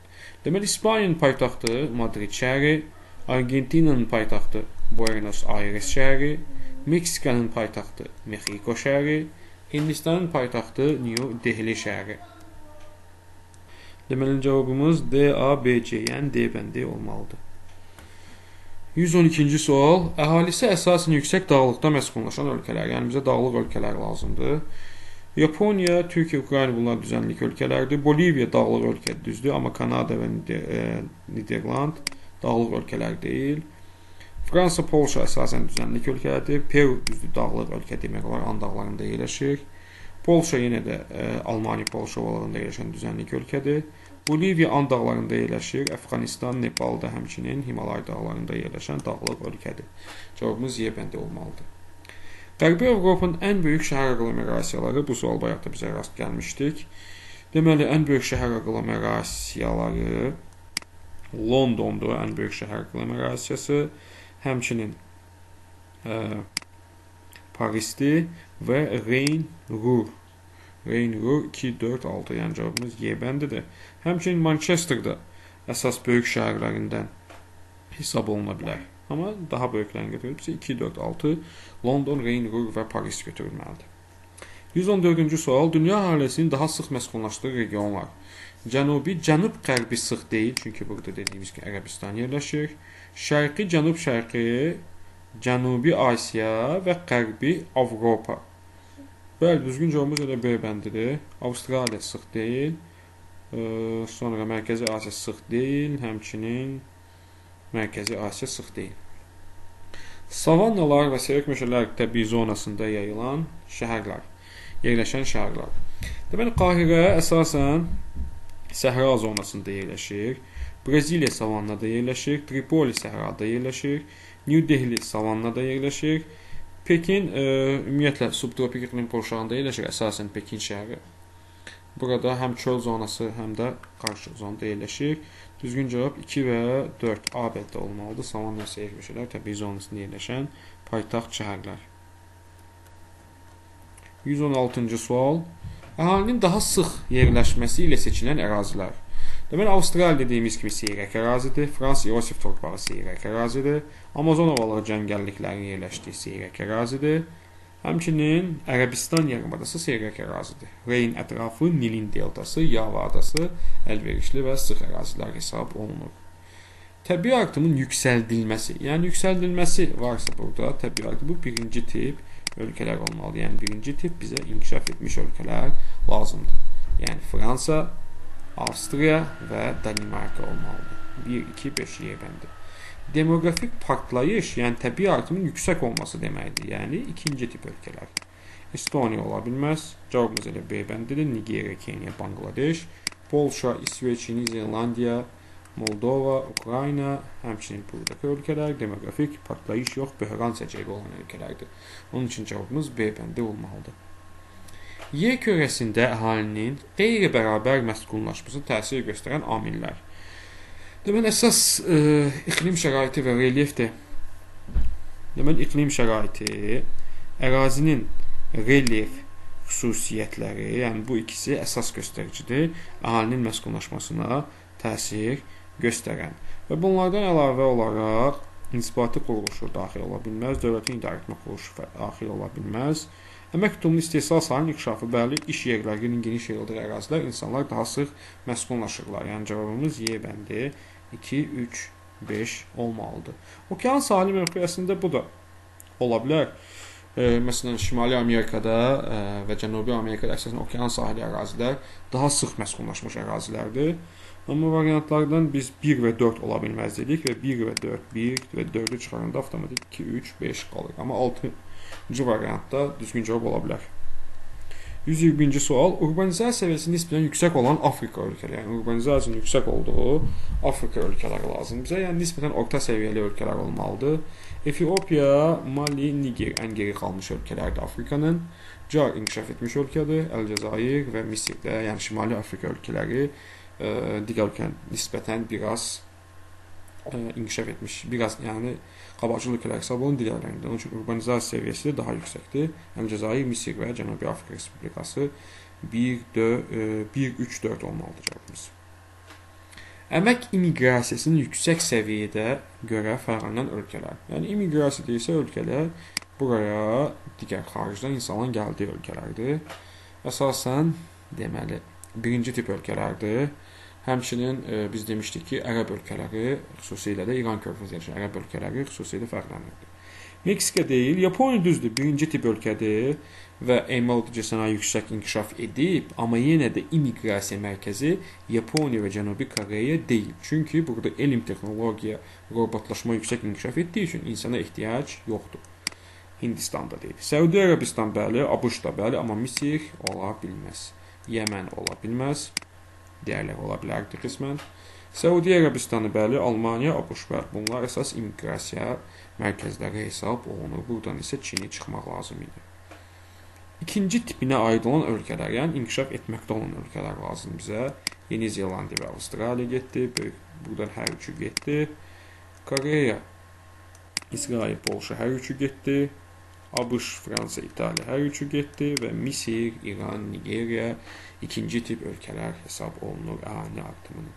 Deməli, İspaniyanın paytaxtı Madrid şəhəri, Argentinanın paytaxtı Buenos Aires şəhəri, Meksikanın paytaxtı Mexiko şəhəri, Hindistanın paytaxtı New Delhi şəhəri. Deməli, cavabımız D, A, B, C, yəni D bəndi olmalıdır. 112-ci sual. Əhalisi əsasən yüksək dağlıqda məskunlaşan ölkələr, yəni bizə dağlıq ölkələr lazımdır. Yaponiya, Türkiyə, Ukrayna bunlar düzənlik ölkələrdir. Boliviya dağlıq ölkədir, düzdür, amma Kanada və Niderland dağlıq ölkələr deyil. Fransa, Polşa əsasən düzənlik ölkələrdir. Peru düzdür, dağlıq ölkə demək olar, And dağlarında yerləşir. Polşa yenə də Almaniya, Polşa ovalığında yerləşən düzənlik ölkədir. Boliviya And dağlarında yerləşir. Əfqanistan, Nepal da həmçinin Himalay dağlarında yerləşən dağlıq ölkədir. Cavabımız Y bəndi olmalıdır. Qərbi Avropanın ən böyük şəhər aqlomerasiyaları, bu sual bayaq da bizə rast gəlmişdik. Deməli, ən böyük şəhər aqlomerasiyaları Londondur, ən böyük şəhər aqlomerasiyası. Həmçinin Parisdir və Reyn-Ruhr. Reyn-Ruhr 2, 4, 6, yəni cavabımız Y bəndidir. Həmçinin Manchesterdə əsas böyük şəhərlərindən hesab oluna bilər. Amma daha böyüklərini götürülübsə 2, 4, 6 London, Reyn-Ruhr və Paris götürülməlidir. 114-cü sual. Dünya əhalisinin daha sıx məskunlaşdığı regionlar. Cənubi, cənub-qərbi sıx deyil, çünki burada dediyimiz ki, Ərəbistan yerləşir. Şərqi, cənub-şərqi, Cənubi Asiya və Qərbi Avropa. Bəli, düzgün cavabımız elə B bəndidir. Avstraliya sıx deyil. Sonra Mərkəzi Asiya sıx deyil, həmçinin Mərkəzi Asiya sıx deyil. Savannalar və seyrək meşələr təbii zonasında yayılan şəhərlər, yerləşən şəhərlər. Deməli, Qahirə əsasən səhra zonasında yerləşir. Braziliya savannada yerləşir, Tripoli səhrada yerləşir, New Delhi savannada yerləşir. Pekin ümumiyyətlə subtropik iqlim qurşağında yerləşir, əsasən Pekin şəhəri. Burada həm çöl zonası, həm də qarışıq zonada yerləşir. Düzgün cavab 2 və 4 A bəndə olmalıdır. Savanna seyrək meşələr təbii zonasında yerləşən paytaxt şəhərlər. 116-cı sual. Əhalinin daha sıx yerləşməsi ilə seçilən ərazilər. Deməli, Avstraliya dediyimiz kimi seyrək ərazidir. Frans İosif torpağı seyrək ərazidir. Amazon ovalığı cəngəlliklərinin yerləşdiyi seyrək ərazidir. Həmçinin Ərəbistan yarımadası seyrək ərazidir. Reyn ətrafı, Nilin deltası, Yava adası əlverişli və sıx ərazilər hesab olunur. Təbii artımın yüksəldilməsi, yəni yüksəldilməsi varsa burada təbii artım bu birinci tip ölkələr olmalıdır. Yəni birinci tip bizə inkişaf etmiş ölkələr lazımdır. Yəni Fransa, Avstriya və Danimarka olmalıdır. 1, 2, 5 Y bəndi. Demoqrafik partlayış, yəni təbii artımın yüksək olması deməkdir. Yəni ikinci tip ölkələr. Estoniya ola bilməz. Cavabımız elə B bəndidir. Nigeriya, Keniya, Bangladeş, Polşa, İsveç, Yeni Zelandiya, Moldova, Ukrayna, həmçinin buradakı ölkələr demoqrafik partlayış yox, böhran səciyyəvi olan ölkələrdir. Onun üçün cavabımız B bəndi olmalıdır. Yer kürəsində əhalinin qeyri-bərabər məskunlaşması təsir göstərən amillər. Deməli, əsas iqlim şəraiti və relyefdir. Deməli, iqlim şəraiti, ərazinin relyef xüsusiyyətləri, yəni bu ikisi əsas göstəricidir əhalinin məskunlaşmasına təsir göstərən. Və bunlardan əlavə olaraq inzibati quruluşu daxil ola bilməz, dövlətin idarəetmə quruluşu daxil ola bilməz. Əmək tutumlu istehsal sahənin inkişafı, bəli, iş yerlərinin geniş yayıldığı ərazilər insanlar daha sıx məskunlaşırlar. Yəni cavabımız Y bəndi 2, 3, 5 olmalıdır. Okean sahili mövqeyəsində bu da ola bilər. Məsələn, Şimali Amerikada və Cənubi Amerikada əsasən okean sahili ərazilər daha sıx məskunlaşmış ərazilərdir. Amma variantlardan biz 1 və 4 ola bilməz dedik və 1 və 4, 1 və 4-ü çıxaranda avtomatik 2, 3, 5 qalır. Amma 6-cı variantda düzgün cavab ola bilər. 120-ci sual. Urbanizasiya səviyyəsi nisbətən yüksək olan Afrika ölkələri. Yəni urbanizasiyanın yüksək olduğu Afrika ölkələri lazım bizə. Yəni nisbətən orta səviyyəli ölkələr olmalıdır. Efiopiya, Mali, Niger ən geri qalmış ölkələrdir Afrikanın. Car inkişaf etmiş ölkədir. Əlcəzair və Misirdə, yəni Şimali Afrika ölkələri digər ölkənin nisbətən biraz inkişaf etmiş, biraz yəni qabaqcıl ölkələr hesab olunur digərlərində. Onun üçün urbanizasiya səviyyəsi də daha yüksəkdir. Əlcəzair, Misir və Cənubi Afrika Respublikası 1, 3, 4 olmalıdır cavabımız. Əmək immiqrasiyasının yüksək səviyyədə görə fərqlənən ölkələr. Yəni immiqrasiya deyilsə ölkələr buraya digər xaricdən insanların gəldiyi ölkələrdir. Əsasən deməli birinci tip ölkələrdir. Həmçinin biz demişdik ki, ərəb ölkələri, xüsusilə də İran körfəzi yerləşən ərəb ölkələri xüsusilə fərqlənirdi. Meksika deyil, Yaponiya düzdür, birinci tip ölkədir və emal edici sənaye yüksək inkişaf edib, amma yenə də immiqrasiya mərkəzi Yaponiya və Cənubi Koreya deyil. Çünki burada elm, texnologiya, robotlaşma yüksək inkişaf etdiyi üçün insana ehtiyac yoxdur. Hindistanda deyil. Səudiyyə Ərəbistan bəli, ABŞ da bəli, amma Misir ola bilməz. Yəmən ola bilməz. Digərləri ola bilərdi qismən. Səudiyyə Ərəbistanı bəli, Almaniya, ABŞ bəli. Bunlar əsas immiqrasiya mərkəzləri hesab olunur. Buradan isə Çini çıxmaq lazım idi. İkinci tipinə aid olan ölkələr, yəni inkişaf etməkdə olan ölkələr lazım bizə. Yeni Zelandiya və Avstraliya getdi. Buradan hər üçü getdi. Koreya, İsrail, Polşa hər üçü getdi. ABŞ, Fransa, İtaliya hər üçü getdi və Misir, İran, Nigeriya ikinci tip ölkələr hesab olunur əhali artımının.